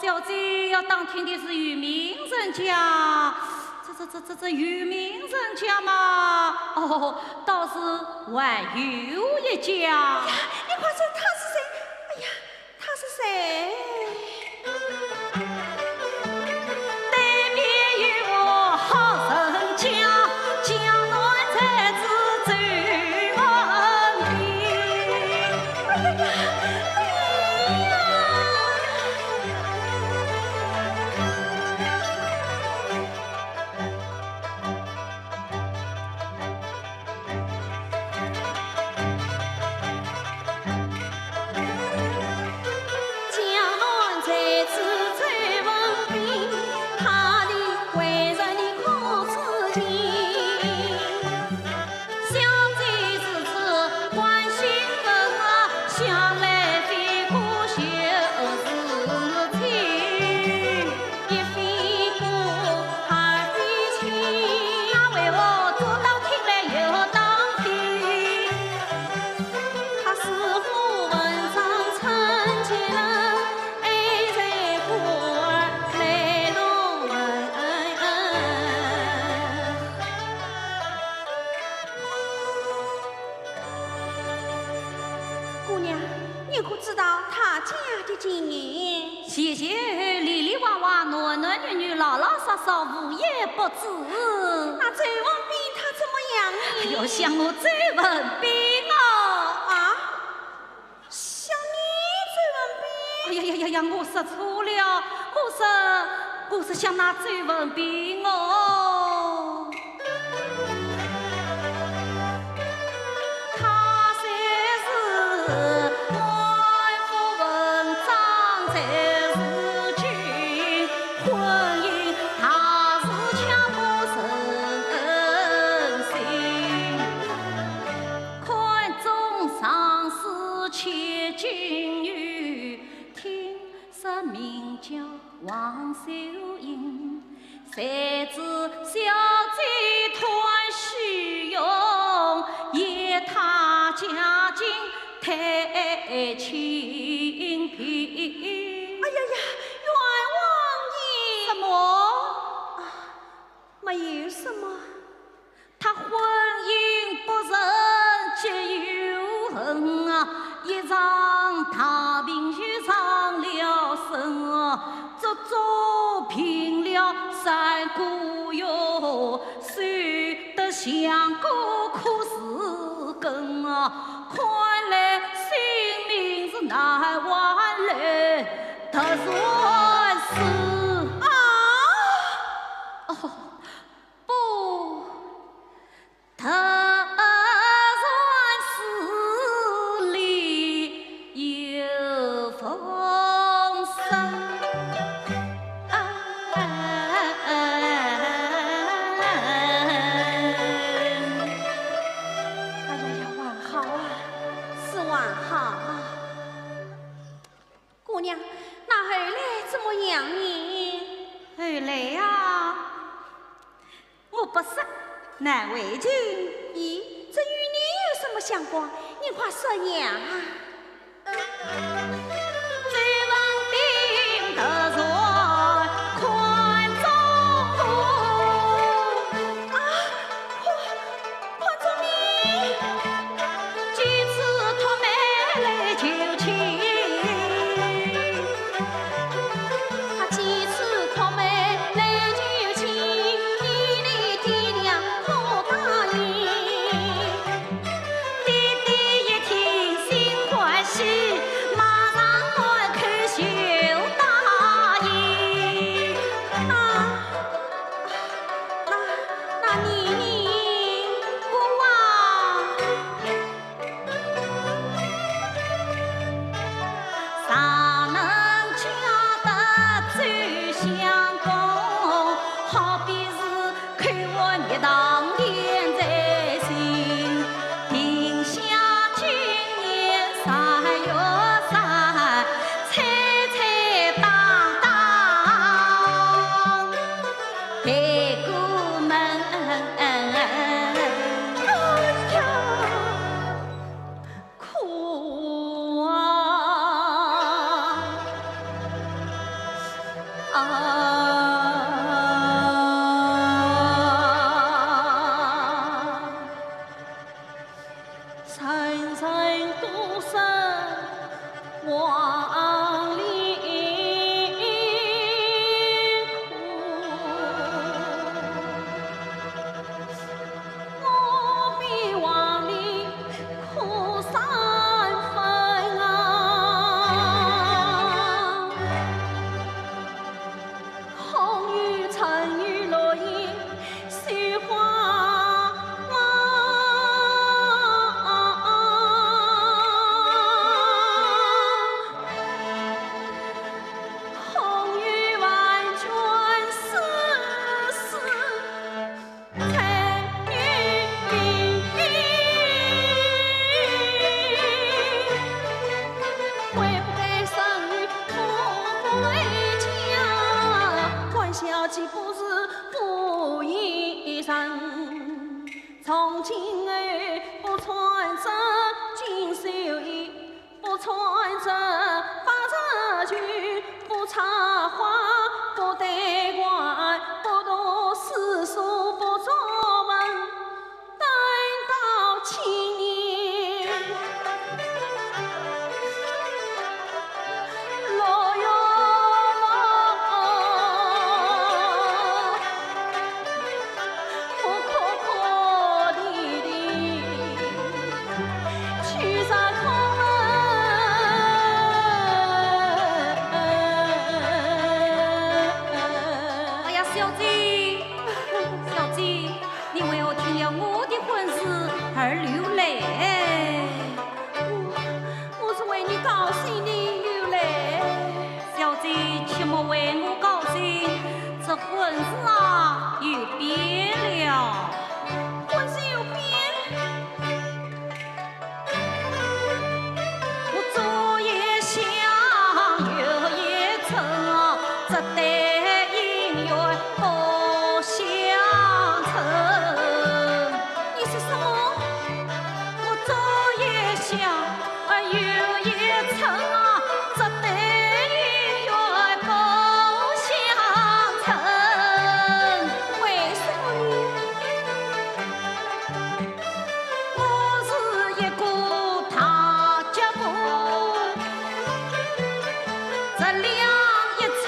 小姐要打听的是有名人家，这这这这这有名人家嘛，哦，倒是还有一家。呀，你快说他是谁？哎呀，他是谁？对面有个好人家，江南才子周文宾。哎呀呀，哎呀！ 江南才子周文宾，他的为人你可知情？小姐如此关心人啊，想来非个小事情。一非个，二非亲，那为何左当听来右当听？他是我文章参见人，爱在花儿来落问。姑娘，你可知道他家的情形？ 前前后后里里外外，男男女女，老老少少，无一不知。那周文宾他怎么样呢？哎呦，想我周文宾哦。啊？想你周文宾？哎呀呀呀呀，我说错了，我说，我说想那周文宾哦。 他虽是满腹文章才是君，婚姻大事强不成心。看中上世千金女，听说名叫王秀英。 谁知小姐贪虚荣，嫌她家境太清贫。哎呀呀，冤枉你！什么？啊，没有什么。 她婚姻不成结又恨啊，一场大病又伤了身啊，足足病了三个月，瘦得像个枯树根啊，看来性命是难挽留，突然死。啊！哦，不， 突然死里有风声。哎呀呀，还好啊，是还好啊。姑娘，那后来怎么样呢？后来呀， 我不说难为情。咦，这与你有什么相关？你快说呀！周文宾突然看中我。啊，看，看中你？几次托媒来求亲。 他几次托媒来求亲，你的爹娘可答应？爹爹一听心慌黄鹂哭，我比黄鹂苦三分啊。 红雨春雨落叶雪花花，红雨万卷丝丝。 彩云碧云，会不会生于富贵家？欢笑岂不是负一生？从今后不穿这锦绣衣， 不穿这百褶裙，不插花，不戴冠，不读诗书，不作文，等到青年。落月落，我哭哭啼啼。 去上空门。哎呀，小姐，小姐，你为何听了我的婚事而流泪？我，我是为你高兴的流泪。小姐，切莫为我高兴，这婚事啊，有变了。婚事有变？ 我左一厢右一侧，只待姻缘不相称。你说什么？我左一厢，啊，右一侧，只待姻缘不相称。为什么呢？ 我是一个大脚婆，这两一寸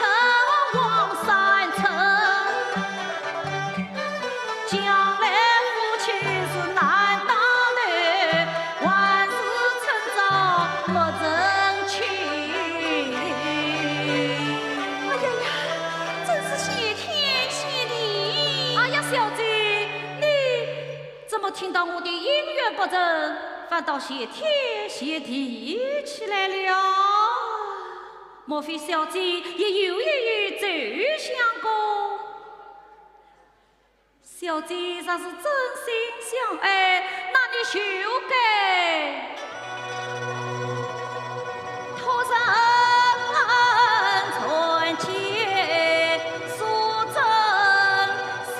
黄三寸，将来夫妻是难当头，还是趁早莫成亲。哎呀呀，真是谢天谢地！哎呀，小姐，你 怎么听到我的姻缘不成，反倒谢天谢地起来了？莫非小姐也有意与周相公？小姐若是真心相爱，那你就该托人传笺，诉真 情。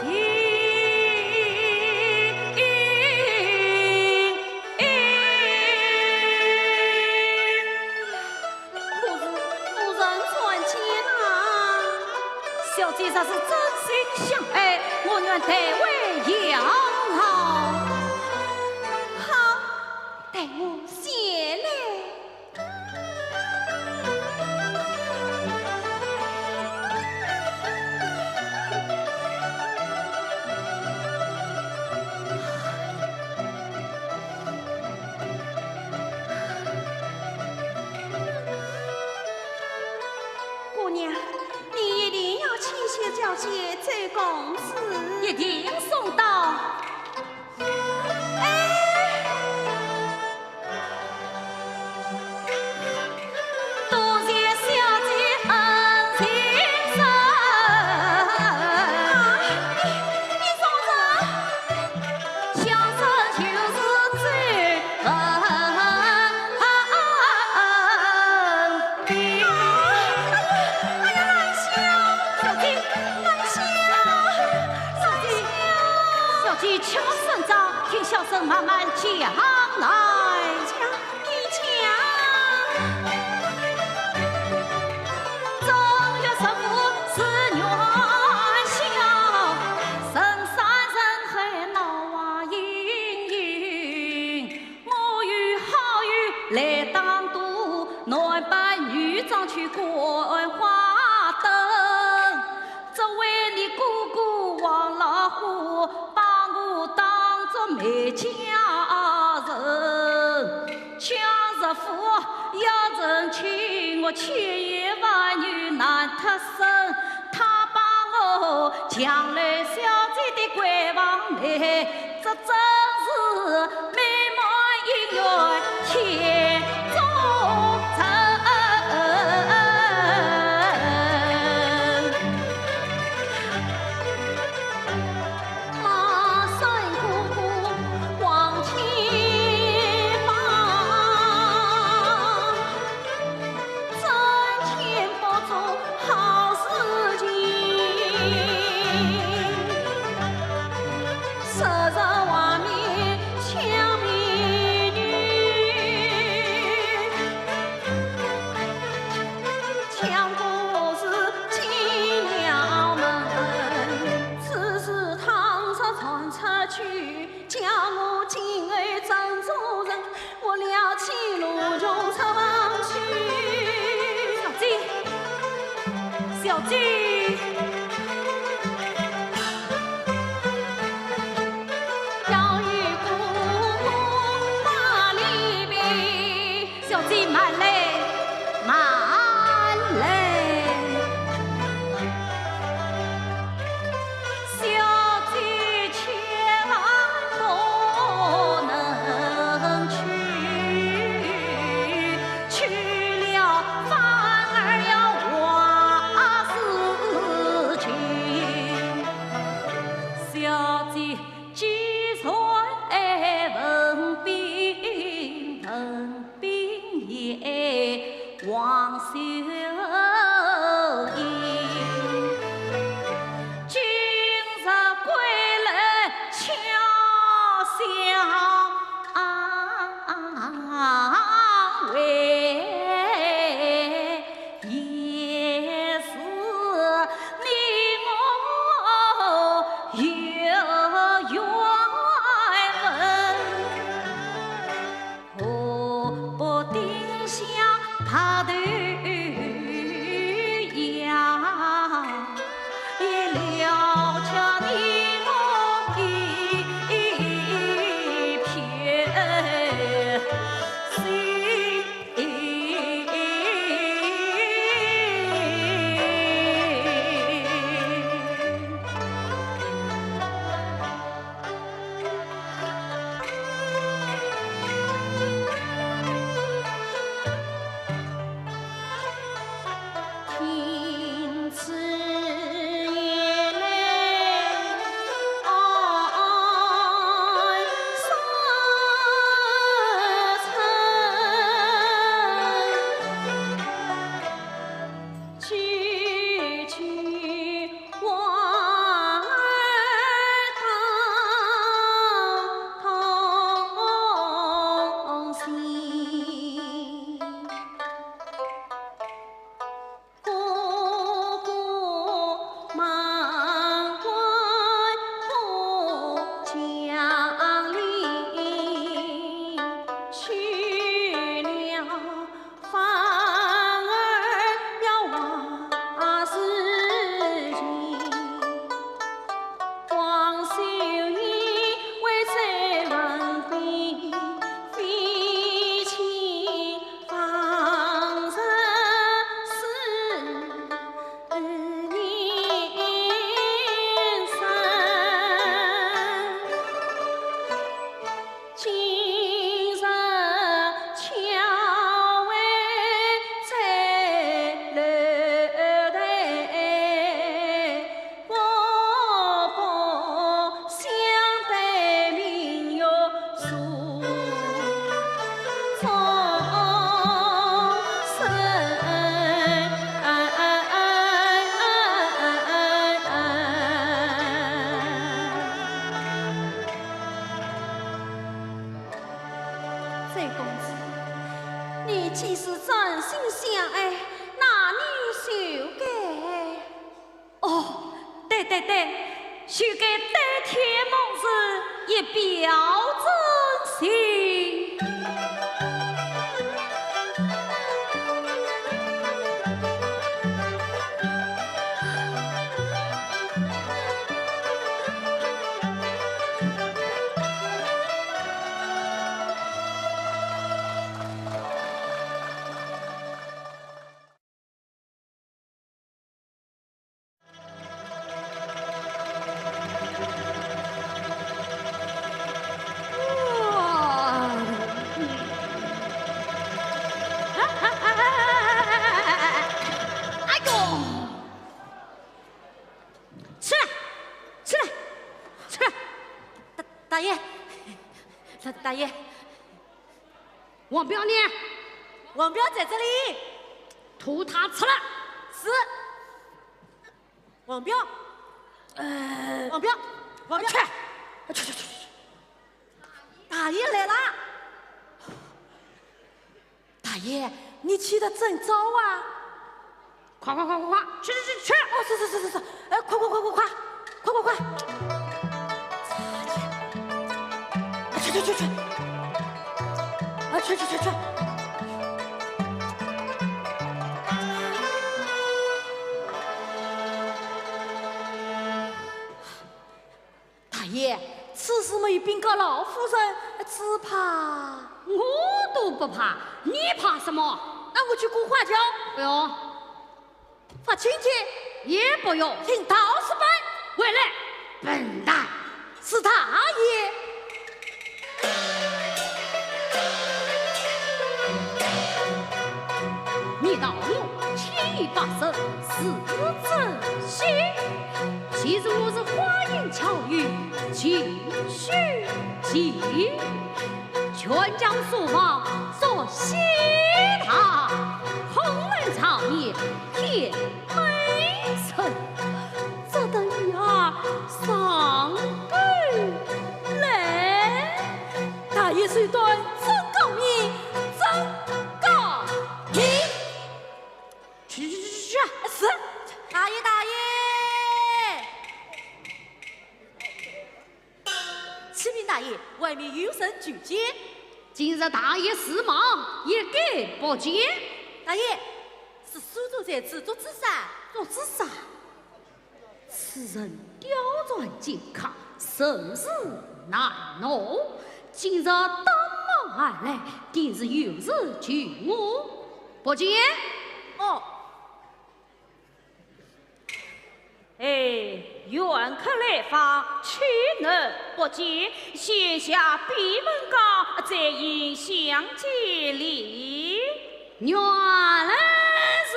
可是夫人传笺啊。小姐若是真心相爱，我愿代为效劳。好，待我前来。 姑娘，你一定要去谢小姐周公子。一定送到。 哎，多谢小姐恩情深。啊，你，你说什么？小生就是周文宾。哎呀，哎呀，兰香，小姐，兰香。 小姐，小姐，切莫声张，听小生慢慢讲来。讲，你讲。男扮女装去观花灯，只为你哥哥王老虎把我当作媒家人。强说夫要成亲，我千言万语难脱身，他把我强留小姐的闺房内，这真是美满姻缘天中人。 小姐，小姐。 小姐慢来，慢来。小姐千万不能去，去了反而要坏事情。小姐 既然爱文宾，文宾也王秀英。今日归来巧相会， 也是你我有缘分，何不定下白头夜，也了却你我一片心。 周公子，你既是真心相爱，那你就该……哦，对对对，就该对天盟誓，以表真心。大爷，王彪呢？王彪在这里。拖他出来。是。王彪，呃，王彪，王彪。去，去去去去。大爷来了。 大爷，你起得真早啊！快快快快快，去去去去！哦，是是是是是，哎，快快快快快，快快快！去去去去，啊，去去去去！ 大爷，此事没禀告老夫人，只怕……我都不怕，你怕什么？那我去过花轿。不用。发青帖？也不用。请道士办。回来，笨蛋！是大爷。 你道我七八十是真心，其实我是花言巧语，情绪急，全将书房作戏台，空门场面天 没错，这等女儿上钩来。大爷手段真高明，真高明。去去去去去！是。大爷，大爷！启禀大爷，外面有人求见。今日大爷事忙，一概不见。大爷，是苏州才子祝枝山。祝枝山？ 此人刁钻尖刻，甚是难弄。今日登门而来，定是有事求我。不见。哦。哎，远客来访，岂能不见？先下闭门羹，再饮相见礼。原来是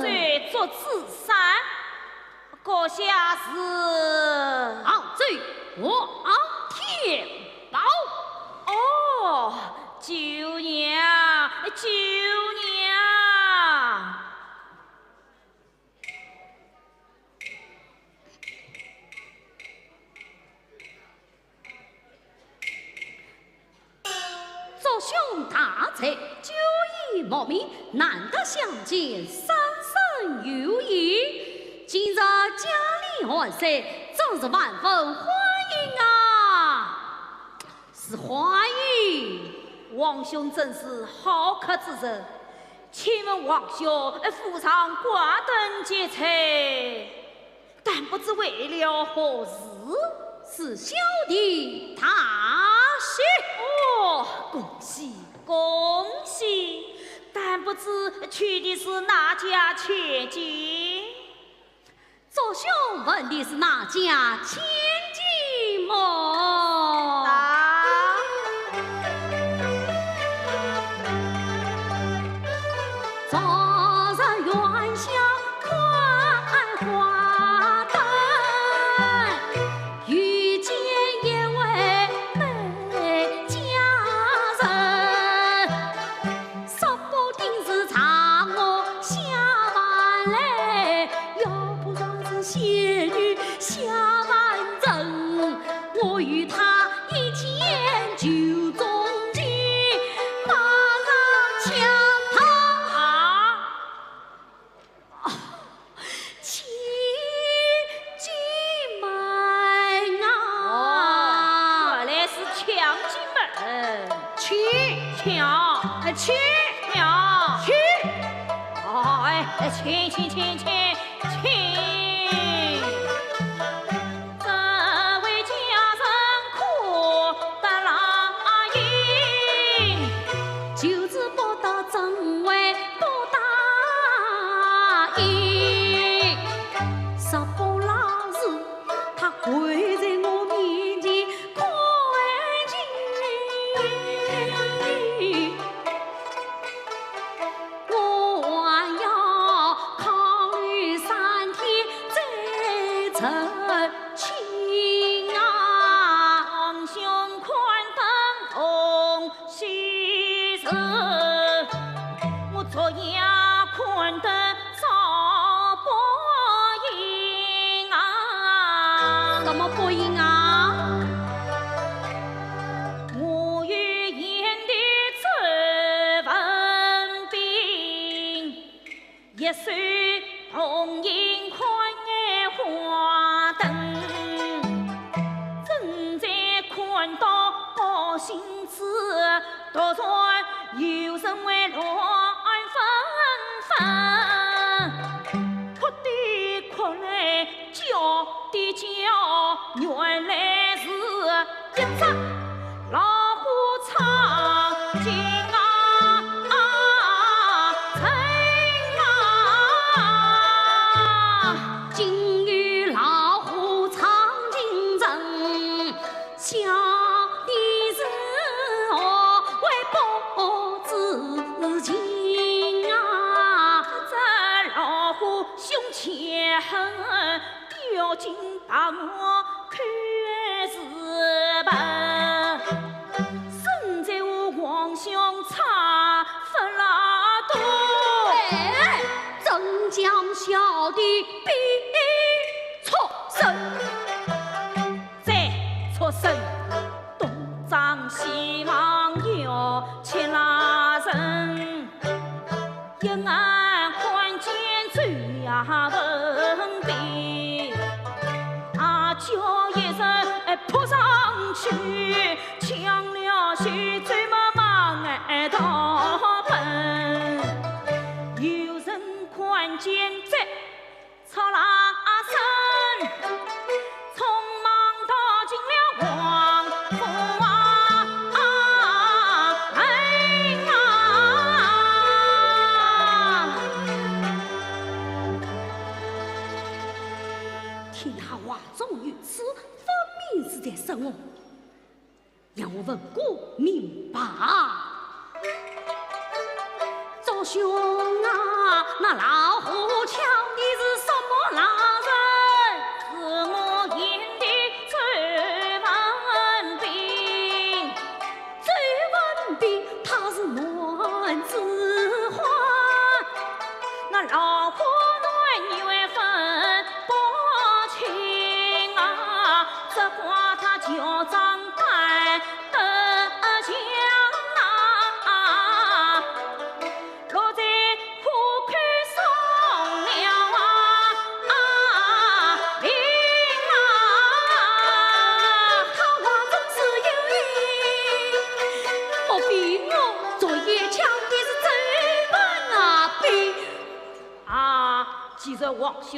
苏州祝枝山。 阁下是杭州王天豹。哦，久仰，久仰。 祝兄大才，久已慕名，难得相见，三生有幸。今日家里安睡，真是万分欢迎啊！是欢迎。王兄真是好客之人，请问王兄，府上挂灯结彩， 但不知为了何事？是小弟大喜。哦，恭喜，恭喜！但不知娶的是哪家千金？祝兄问的是哪家千金么？啊。 昨日元宵看花灯，遇见一位美佳人，说不定是嫦娥下凡来，要不然是仙女下凡尘。我与她一见就钟情，马上抢她。 啊，千金门啊！哦，原来是千金门。千，千，哎，千，千，千。哦，哎，哎，千，千，千，千，千。这位佳人可得来迎？就是不得真会 不答应。说罢那时，她跪在我面前懇求，我还要考虑一首同音看眼花灯，正在看到高兴子，突然有人会乱纷纷，哭的哭来，叫的叫，原来是一只 老虎闯进啊，城啊。今有老虎闯进城，吓得是何为不知情啊。这老虎凶且狠， 掉进大漠口是吧？身在我皇兄差不拉多。哎，真将小弟逼出城。再出城，东张西望要去拉人。 一眼看见周文宾，大叫一声，哎，扑上去，抢了手，周文宾哎，逃奔。有人看见这 吵啦声，匆忙逃进了王府啊，哎呀！听他话中有刺，分明是在说我。 让我问个明白。祝兄啊，那老虎抢的是什么老人？是我演的周文宾。周文宾他是男子汉，那老虎男女分不清啊，只怪他乔装扮 得像啊，落在虎口上了啊，病啊。他话总是有理，不比我昨夜抢的是周文啊，比 啊，既然皇兄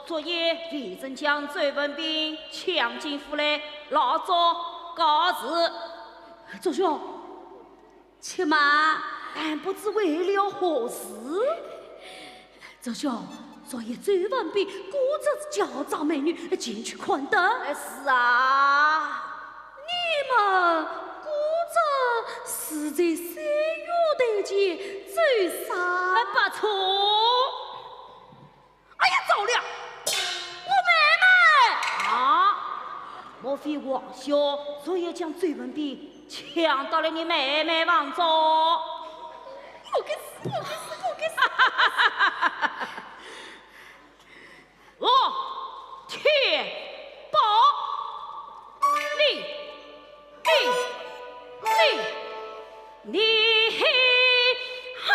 昨夜未曾将周文宾抢进府来，老祝告辞。祝兄，且慢，俺不知为了何事？祝兄，昨夜周文宾果真是乔装美女前去看的？哎，是啊。 你们果真是在三月台前走散？哎，不错。哎呀，糟了，我妹妹！啊，莫非皇兄昨夜将周文宾抢到了你妹妹房中？我该死，我该死，我该死！我天宝，你，你，你，你，哈！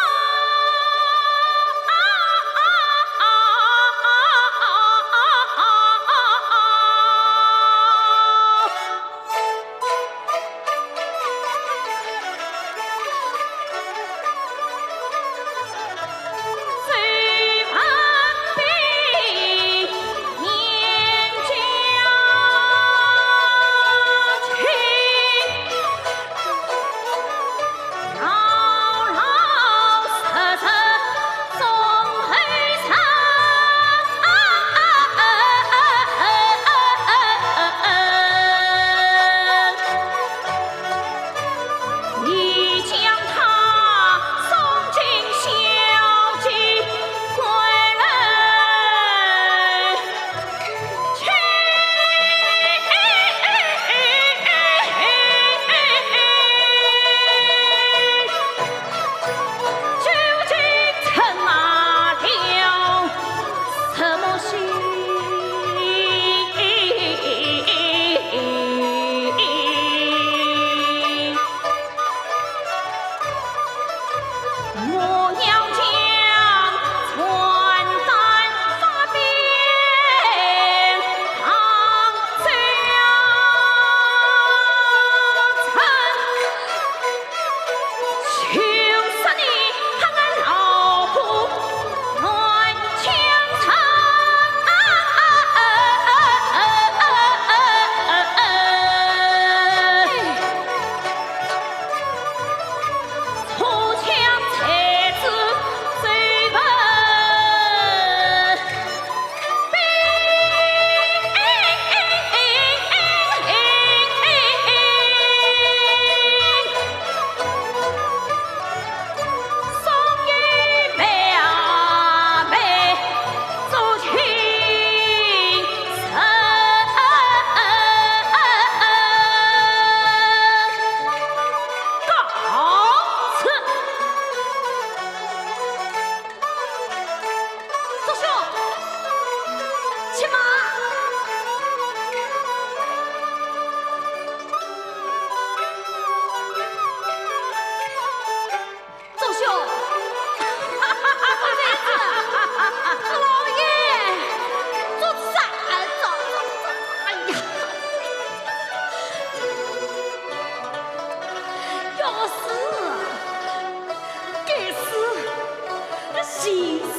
死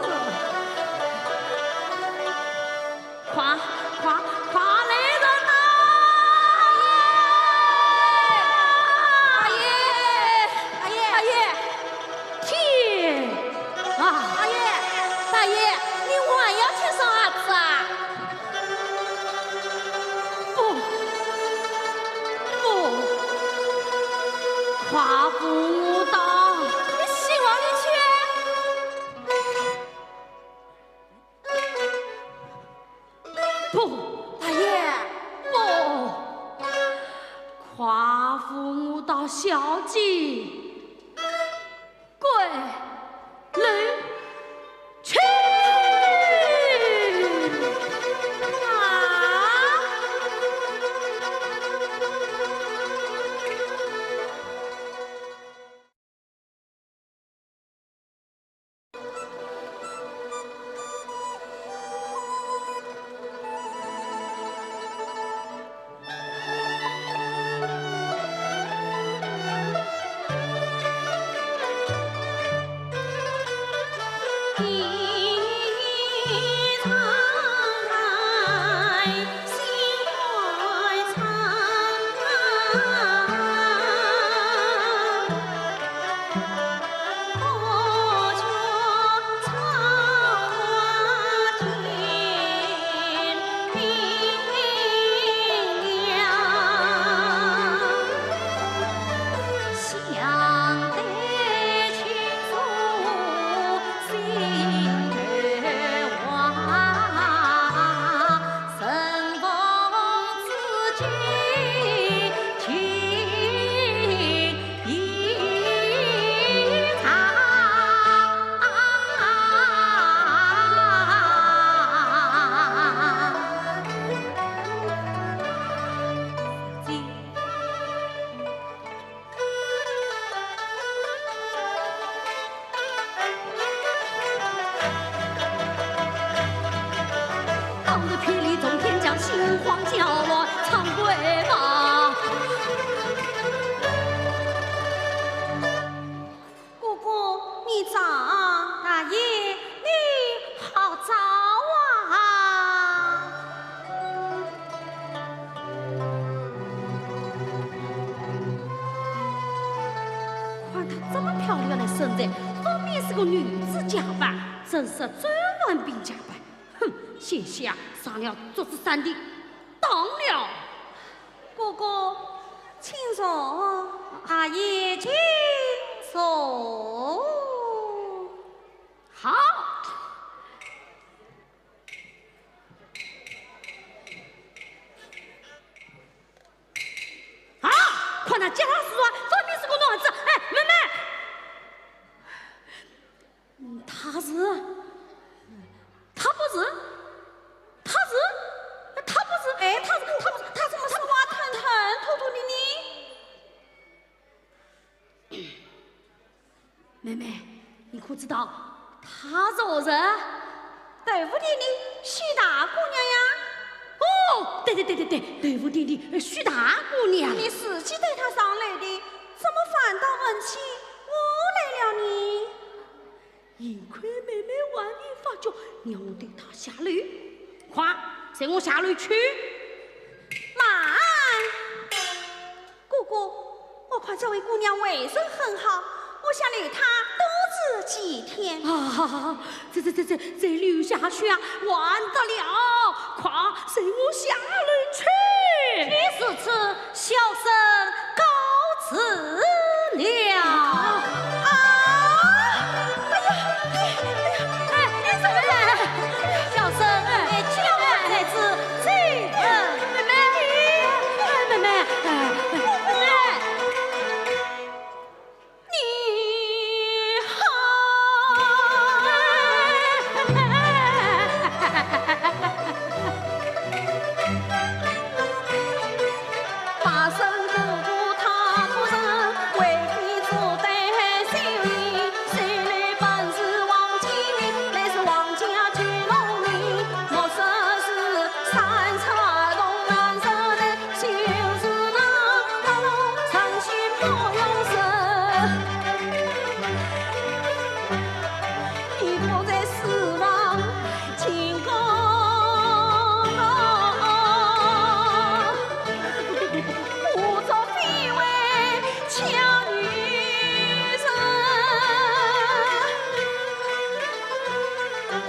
了。快，快，快来人呐！阿爷，阿爷，阿爷，天啊！阿爷，大爷，你还要贴上盒子啊？ 不，不，快扶我到西王里去。不，大爷，不，快扶我到小姐 闺楼去。啊！ 当日霹雳冲天，将心慌搅乱，唱归吧。 哥哥，你早。大爷，你好早啊！看她这么漂亮的身材，分明是个女子打扮，真是专门兵打扮。哼，险些啊，上了竹子山的当了。 哥哥，请坐。阿爷请坐。好。啊！看那脚上是啊，分明是个男子。哎，妹妹， 嗯，他是？他不是？他是？他不是？哎，他是？他不是？他怎么说话吞吞吐吐的呢？妹妹，你可知道他是何人？豆腐店的许大姑娘呀。哦，对对对对对，豆腐店的许大姑娘。你自己带她上来的，怎么反倒问起我来了呢？ 幸亏妹妹还未发觉，让我带她下楼。快，随我下楼去。慢！哥哥，我看这位姑娘为人很好，我想留她多住几天。啊，这这这这这留下去啊，还得了！快，随我下楼去。既如此， 小生告辞了。啊！哎呀，哎呀，哎，你怎么了？小生，哎，叫我在此请安。妹妹，哎，妹妹，哎，妹妹。 你好。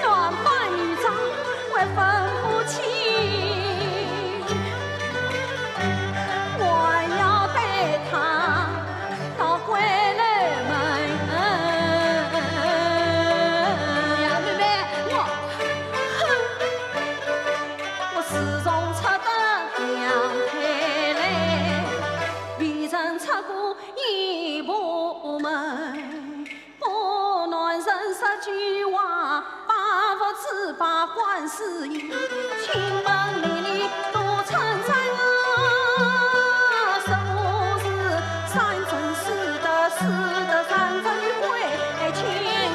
男扮女装还分不清，我要带她到归来门。哎呀，妹妹，我，哼，我自从出得娘胎来，未曾出过一步门。 不难认识句话，百物之八观世音，清风历历都称赞啊。是不是三生四得，四得三生归天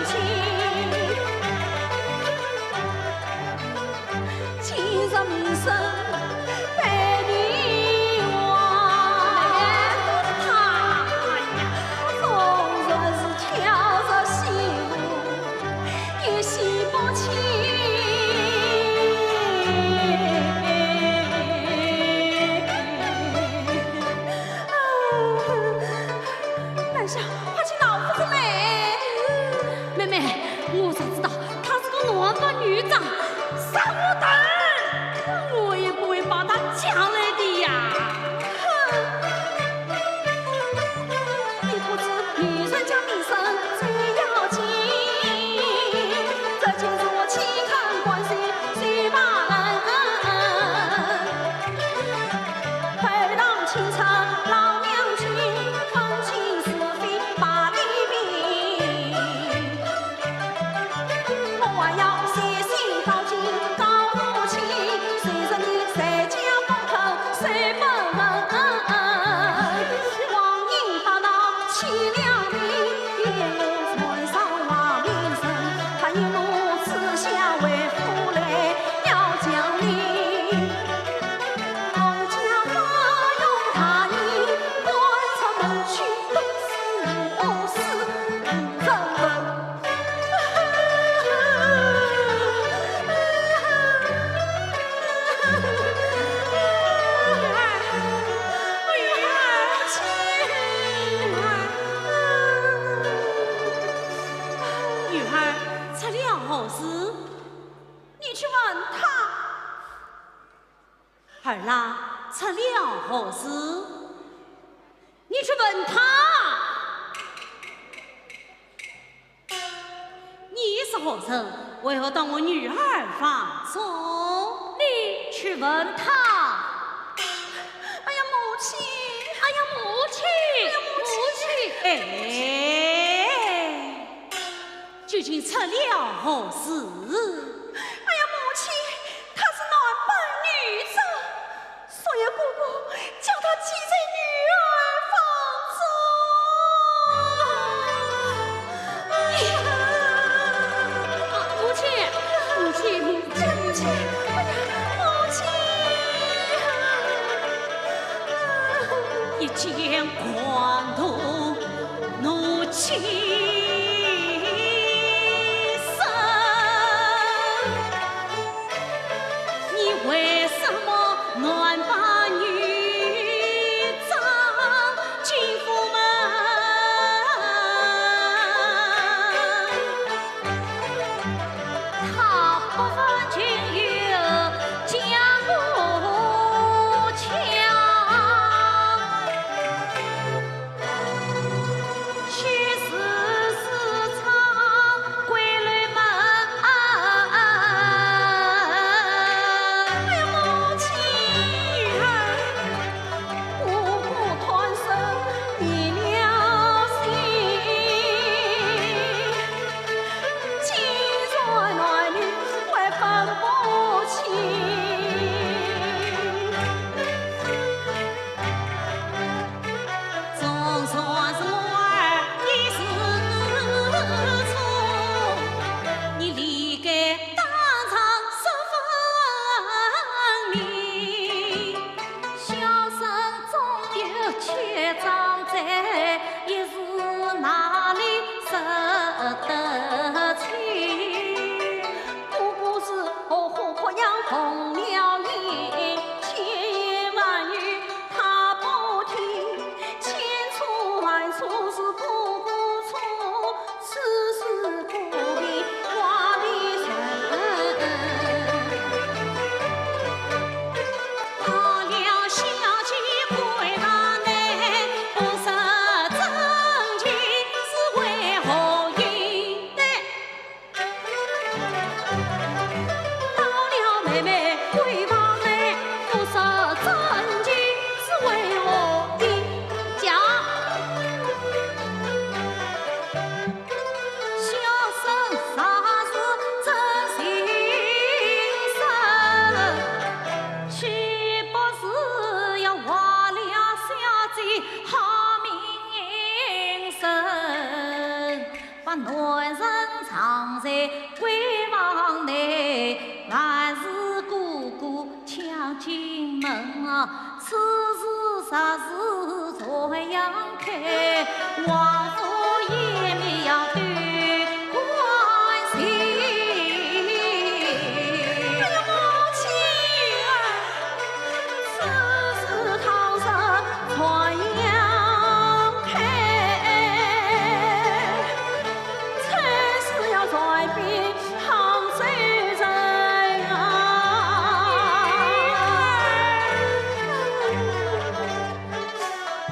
去？ 今日名声被你忘。哎呀，我昨日是巧入戏楼，一戏不成。兰香，快请老夫人来。妹妹，我早知道 他是个男扮女装，杀我头！我也不会把他抢来的呀。哼！你不知女人家名声最要紧，这件事我岂敢管谁，谁把人。 背当清茶老娘亲，分清是非把地平。我还要写信到京告父亲，谁知你在家不肯谁不问？王爷大闹起了名，一路传上王名声，他一路之下为父来要将你 我家花容大义，赶出门去都是我是人。女儿，出了何事？你去问他。 儿啊，出了何事？你去问他。你是何人？为何到我女儿房中？你去问他。哎呀，母亲！哎呀，母亲！哎呀，母亲！母亲！哎，究竟出了何事？哎呀，母亲， 他是男扮女装，所以哥哥叫他寄在女儿房中。哎呀，母亲，母亲，母亲，哎呀，母亲！一见狂徒 怒气生。你为什么男扮女装进府门？他不分亲友讲不讲。 去时时常归来门。哎呀，母亲！女儿，我不贪生你了心。既然男女为分不啊，此事若是传扬开，王府也免要对官司。哎呀，母亲啊！此事倘若传扬开，真是要传遍杭州城啊！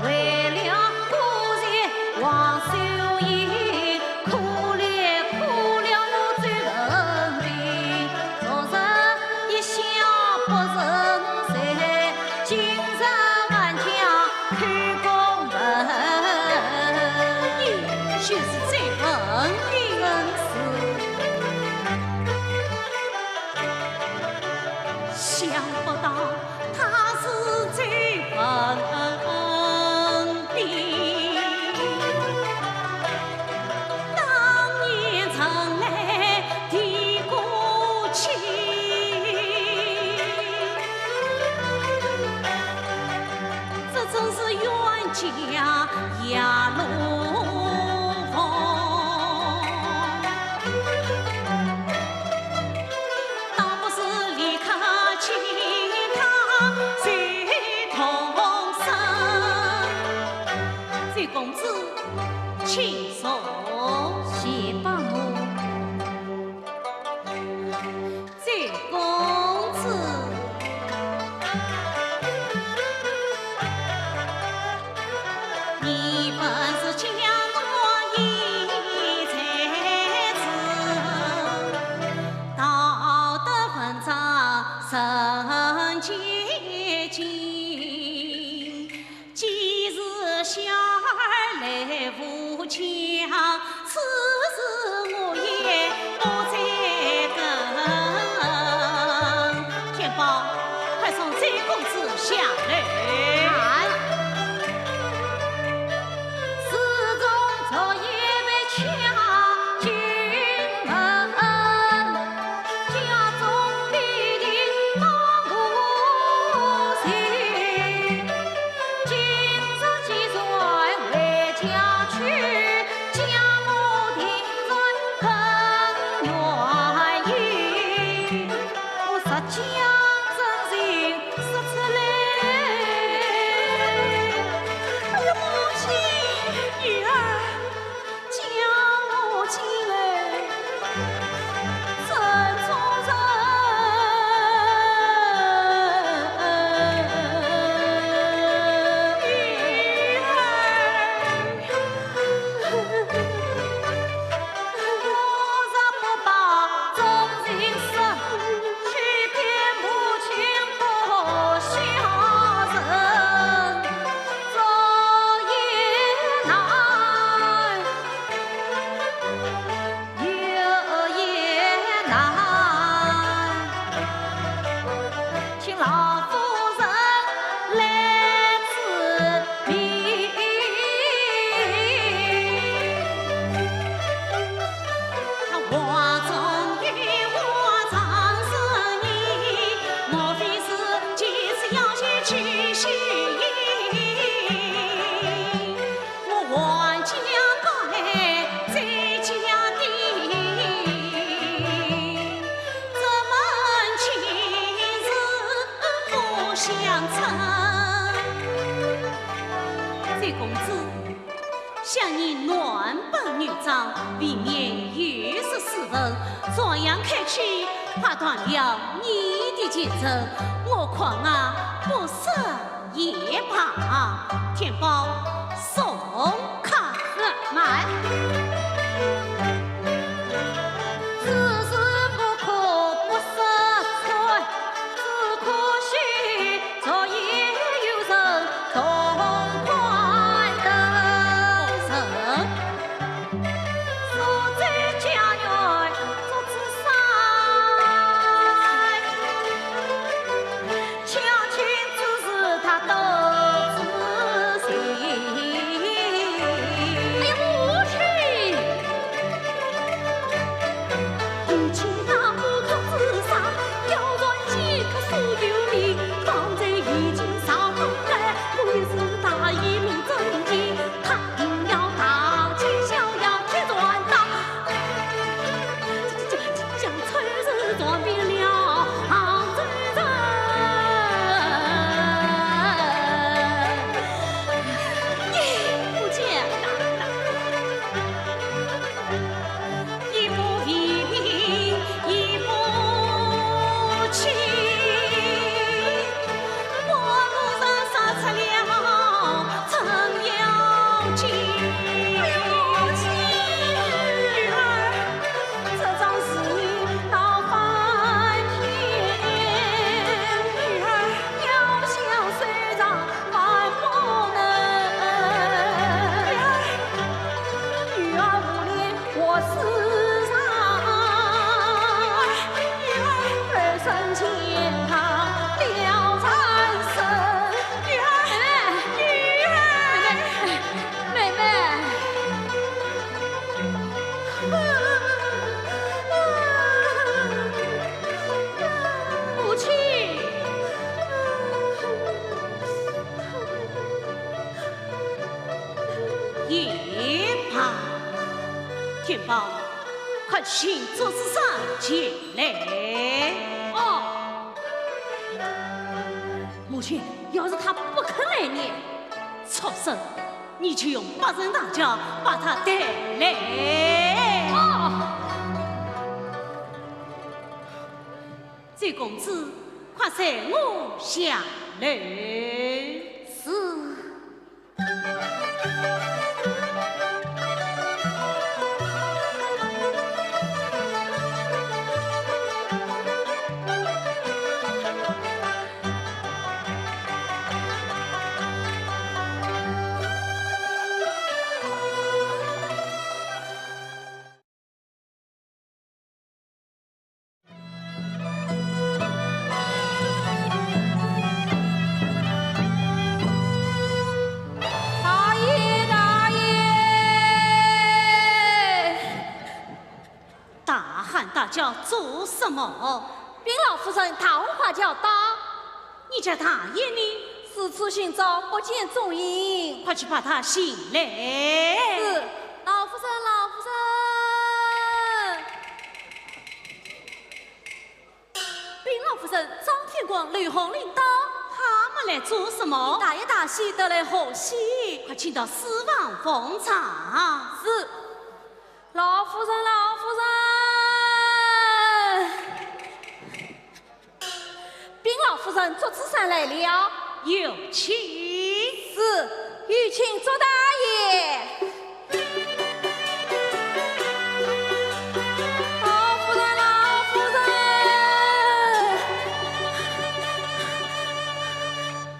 为了顾及王秀英，苦了苦了我周文定。昨日一笑不成才，今日还将口供问。你就是周文定。正是。 想不到他是周文定，当年曾来的过亲，这真是冤家压路逢。 倒不如立刻请他随同身。周公子，请坐。谢伯母。周公子。 你本是江南一才子，道德文章人皆敬。今日小儿来无家， 此事我也不再更。天豹，快送周公子下楼。慢。始终昨夜未敲进门，家中必定当无情。 今日既然回家去，家母定然更愿意。我实将真情说出来。哎呀，母亲！女儿， 叫我进来，怎做人？我若不把真情说， 欺骗母亲不孝人，这也难，有也难。请老夫人来指明。 他话中有话藏着意，莫非是几次要求去西营？我还将告来周家的，这门亲事不相称。周公子， 想你男扮女装，未免有失斯文，传扬开去，怕断了你的前程，我看啊，不说也罢。天豹，送客。是，慢。此事不可不说出，只可惜 昨夜有人同款的人，说这家园竹枝山，恰恰只是他的知情。哎呀，母亲！ 如今那棵竹枝上，飘传几刻树幽灵，方才已经撞遍了杭州城。你不见。一步为营，一步清。 半路上杀出了程咬金。哎呦，母亲！女儿，这桩事你倒放心。女儿，要想收场万不能。女儿，女儿无力 我世上儿孙健康了长生。女儿，女儿，妹妹，妹妹，母亲。 也罢，天豹，快请祝枝山前来。哦。母亲，要是他不肯来呢？畜生，你就用八人大轿把他带来。哦。周公子，快随我下楼。是。 大爷，大爷！大喊大叫做什么？禀老夫人，大呼大叫道。 你家大爷呢？四处寻找，不见踪影。快去把他寻来。是，老夫人，老夫人。禀老夫人，张天广、刘红林到。他们来做什么？大爷大喜，得来贺喜。快请到书房奉上。是，老夫人，老夫人。 禀老夫人，祝枝山来了。有请。是，有请祝大爷。老夫人，老夫人。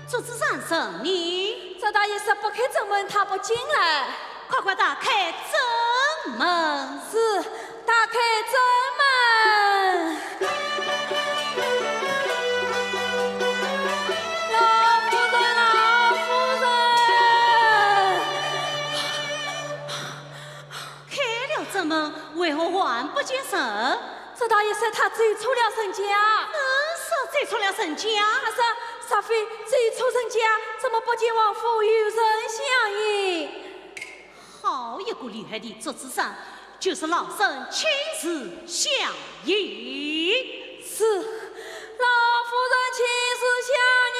祝枝山人呢？祝大爷说不开正门，他不进来。快快打开正门。是。 打开正门。老夫人，老夫人。开了正门，为何还不见人？祝大爷说他走错了人家。人说走错了人家？他说，若非走错人家，怎么不见王府有人相迎？ 好一个厉害的祝枝山，就是老身亲自相迎。是，老夫人亲自相迎。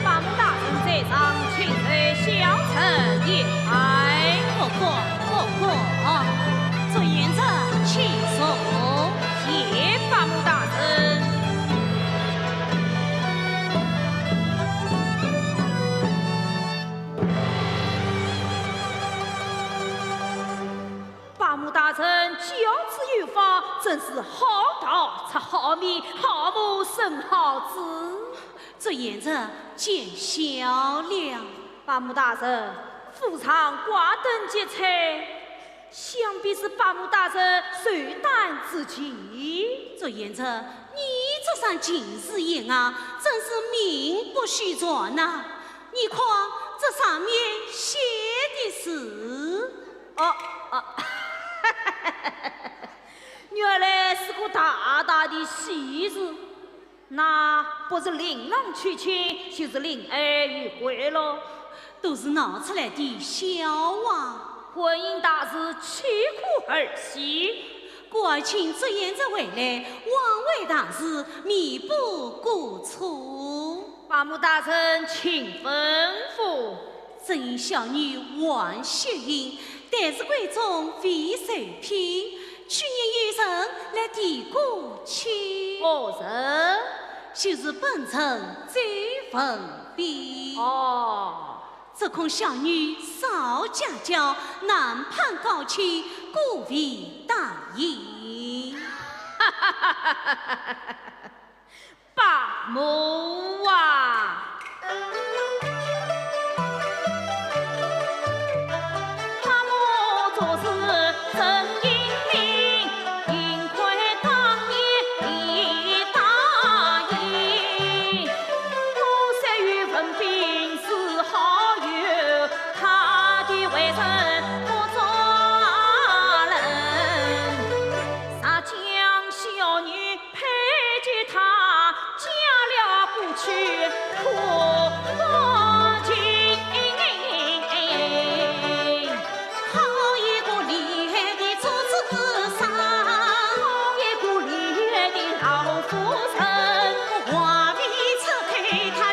伯母大人在上，请受小侄一拜。不敢，不敢。祝贤侄请坐。谢伯母大人。 伯母大人教子有方，真是好稻出好米，好母生好子。祝贤侄见笑了。伯母大人，府上挂灯结彩，想必是伯母大人寿诞之期。祝贤侄，你桌上尽是银啊，真是名不虚传呐。你看这上面写的字。哦，哦，原来是个大大的喜字。那不是令郎娶亲，就是令爱与归咯。都是闹出来的笑话。婚姻大事岂可儿戏？ 国庆祝燕子回来，挽回大事，弥补过错。伯母大人，请吩咐。正因小女患血孕，待字闺中未受聘，去年有人来提过亲。何人？就是本城周文宾。哦。 只恐小女少家教，难攀高亲，故未答应。伯母啊！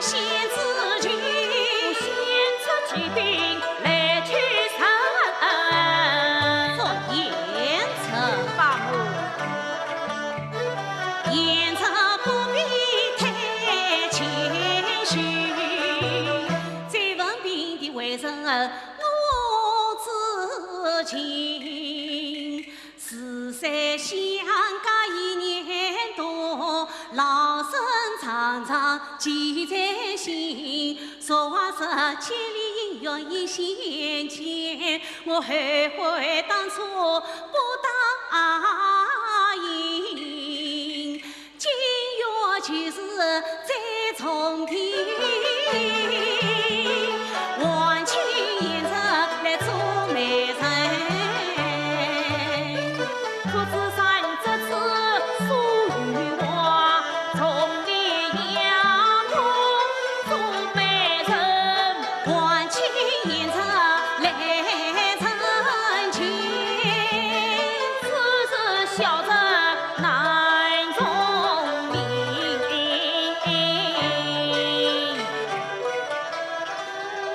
祝燕子。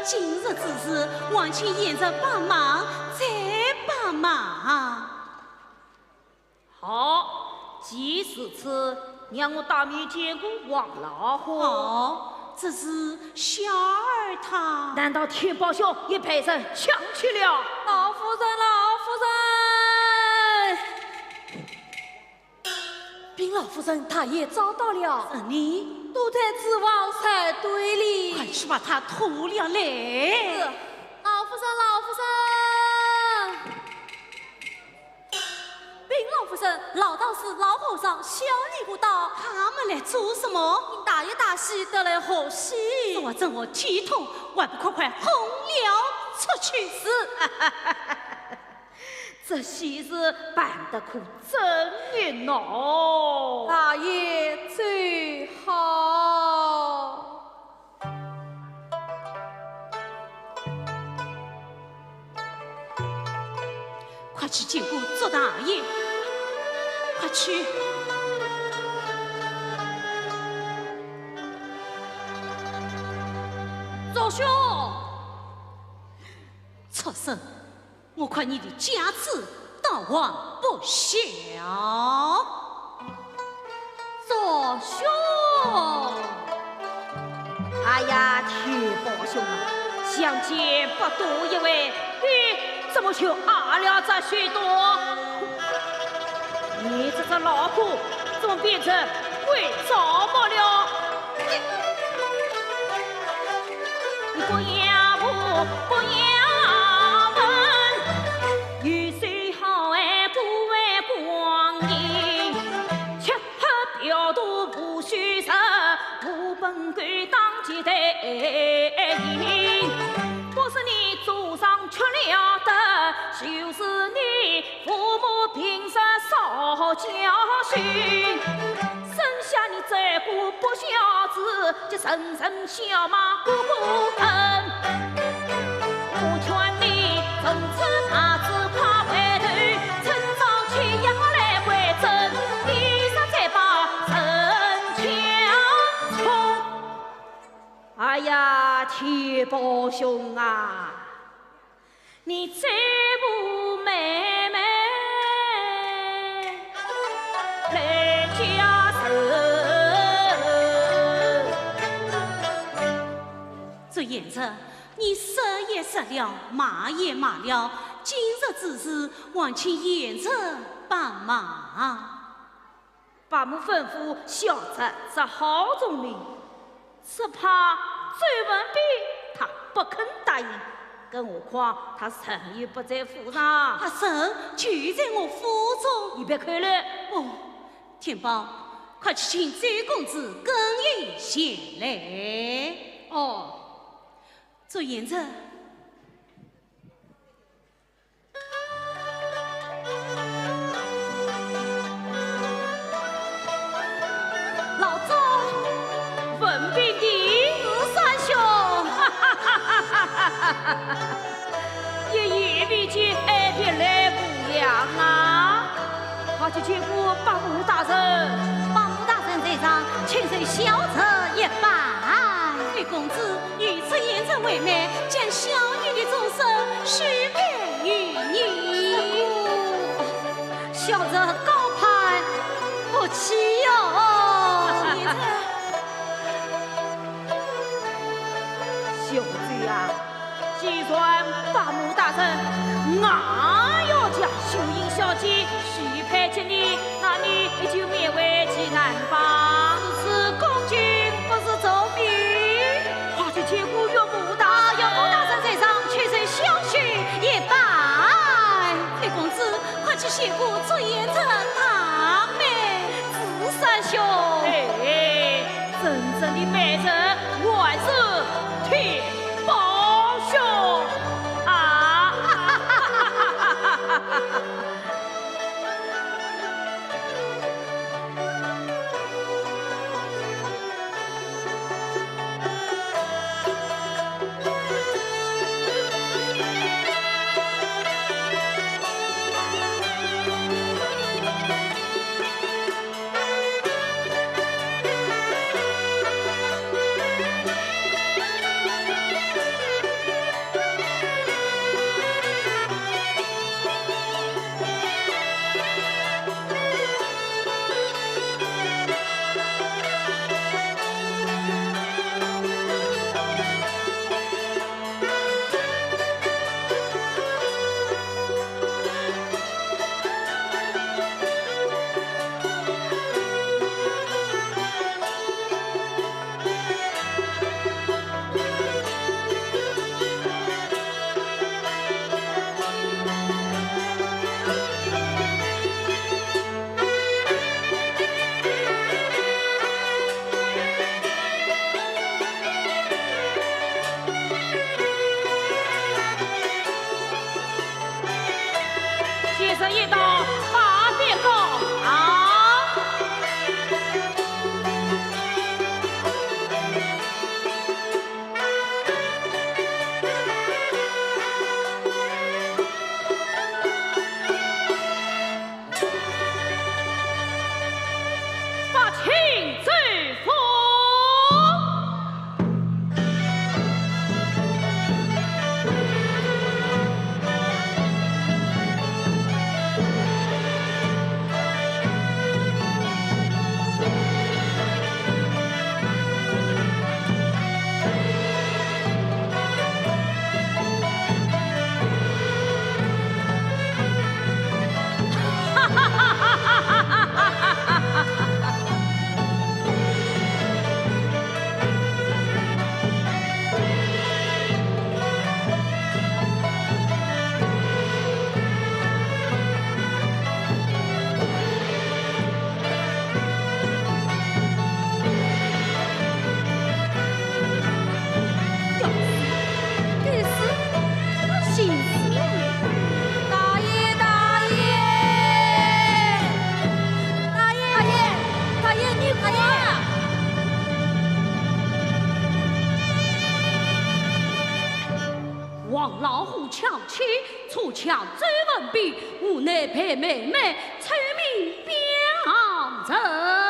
今日之事，还请贤侄帮忙，再帮忙。 好，既如此，让我带你见过王老虎。好，只是小儿他……难道天豹兄也被人抢去了？老夫人，老夫人！禀老夫人，大爷找到了。哪里？躲在纸房柴堆里。快去把他拖了来。是，老夫人，老夫人。 禀老夫人，老道士、老和尚小儿不到。他们来做什么？大爷大喜得来贺喜。这话怎么体统？还不快快轰了出去！是。这喜事办得可真热闹。大爷最好。 快去见过祝大爷，快去！祝兄！畜生！ 我看你的架子倒还不小。祝兄！哎呀，天豹兄啊，相见不多一会，你怎么就吓了这许多？你这只老虎，怎么变成鬼着魔了？ 不要问，不要问，有谁好爱不爱光阴，吃喝嫖赌不不是你祖上缺了德，就是你父母平日少教训，生下你这个不孝子，就人人笑骂个个疼。我劝你从此大字快回头，趁早去养来归真，你若再把人强宠。 哎呀，天豹兄啊，你这个妹妹来嫁人。祝贤侄，你说也说了，骂也骂了，今日之事，还请贤侄帮忙。 伯母吩咐，小侄只好从命，只怕周文宾他不肯答应，更何况他人也不在府上。啊，人就在我府中。你别哭了。哦，天豹，快去请周公子更衣前来。哦。祝贤侄。 老祝。文宾弟。祝三兄。一夜未见，哎，别来无恙啊。快去见过伯母大人。伯母大人在上，请受小侄一拜。周公子， 与祝贤侄为媒，将小女的终身许配于你。这个，小侄高攀不起哟。贤侄。小周啊，既然伯母大人硬要将秀英小姐 许配给你，那你就勉为其难吧。如此恭敬不如从命。快去见过岳母大人。啊，岳母大人在上，且受小婿一拜。周公子，快去谢过祝贤侄大媒。祝三兄。哎，真正的媒人还是天豹兄啊。先生一到，拜别告。好。 发请奏福。老虎抢妻，车抢周文宾，无奈被妹妹臭名表人。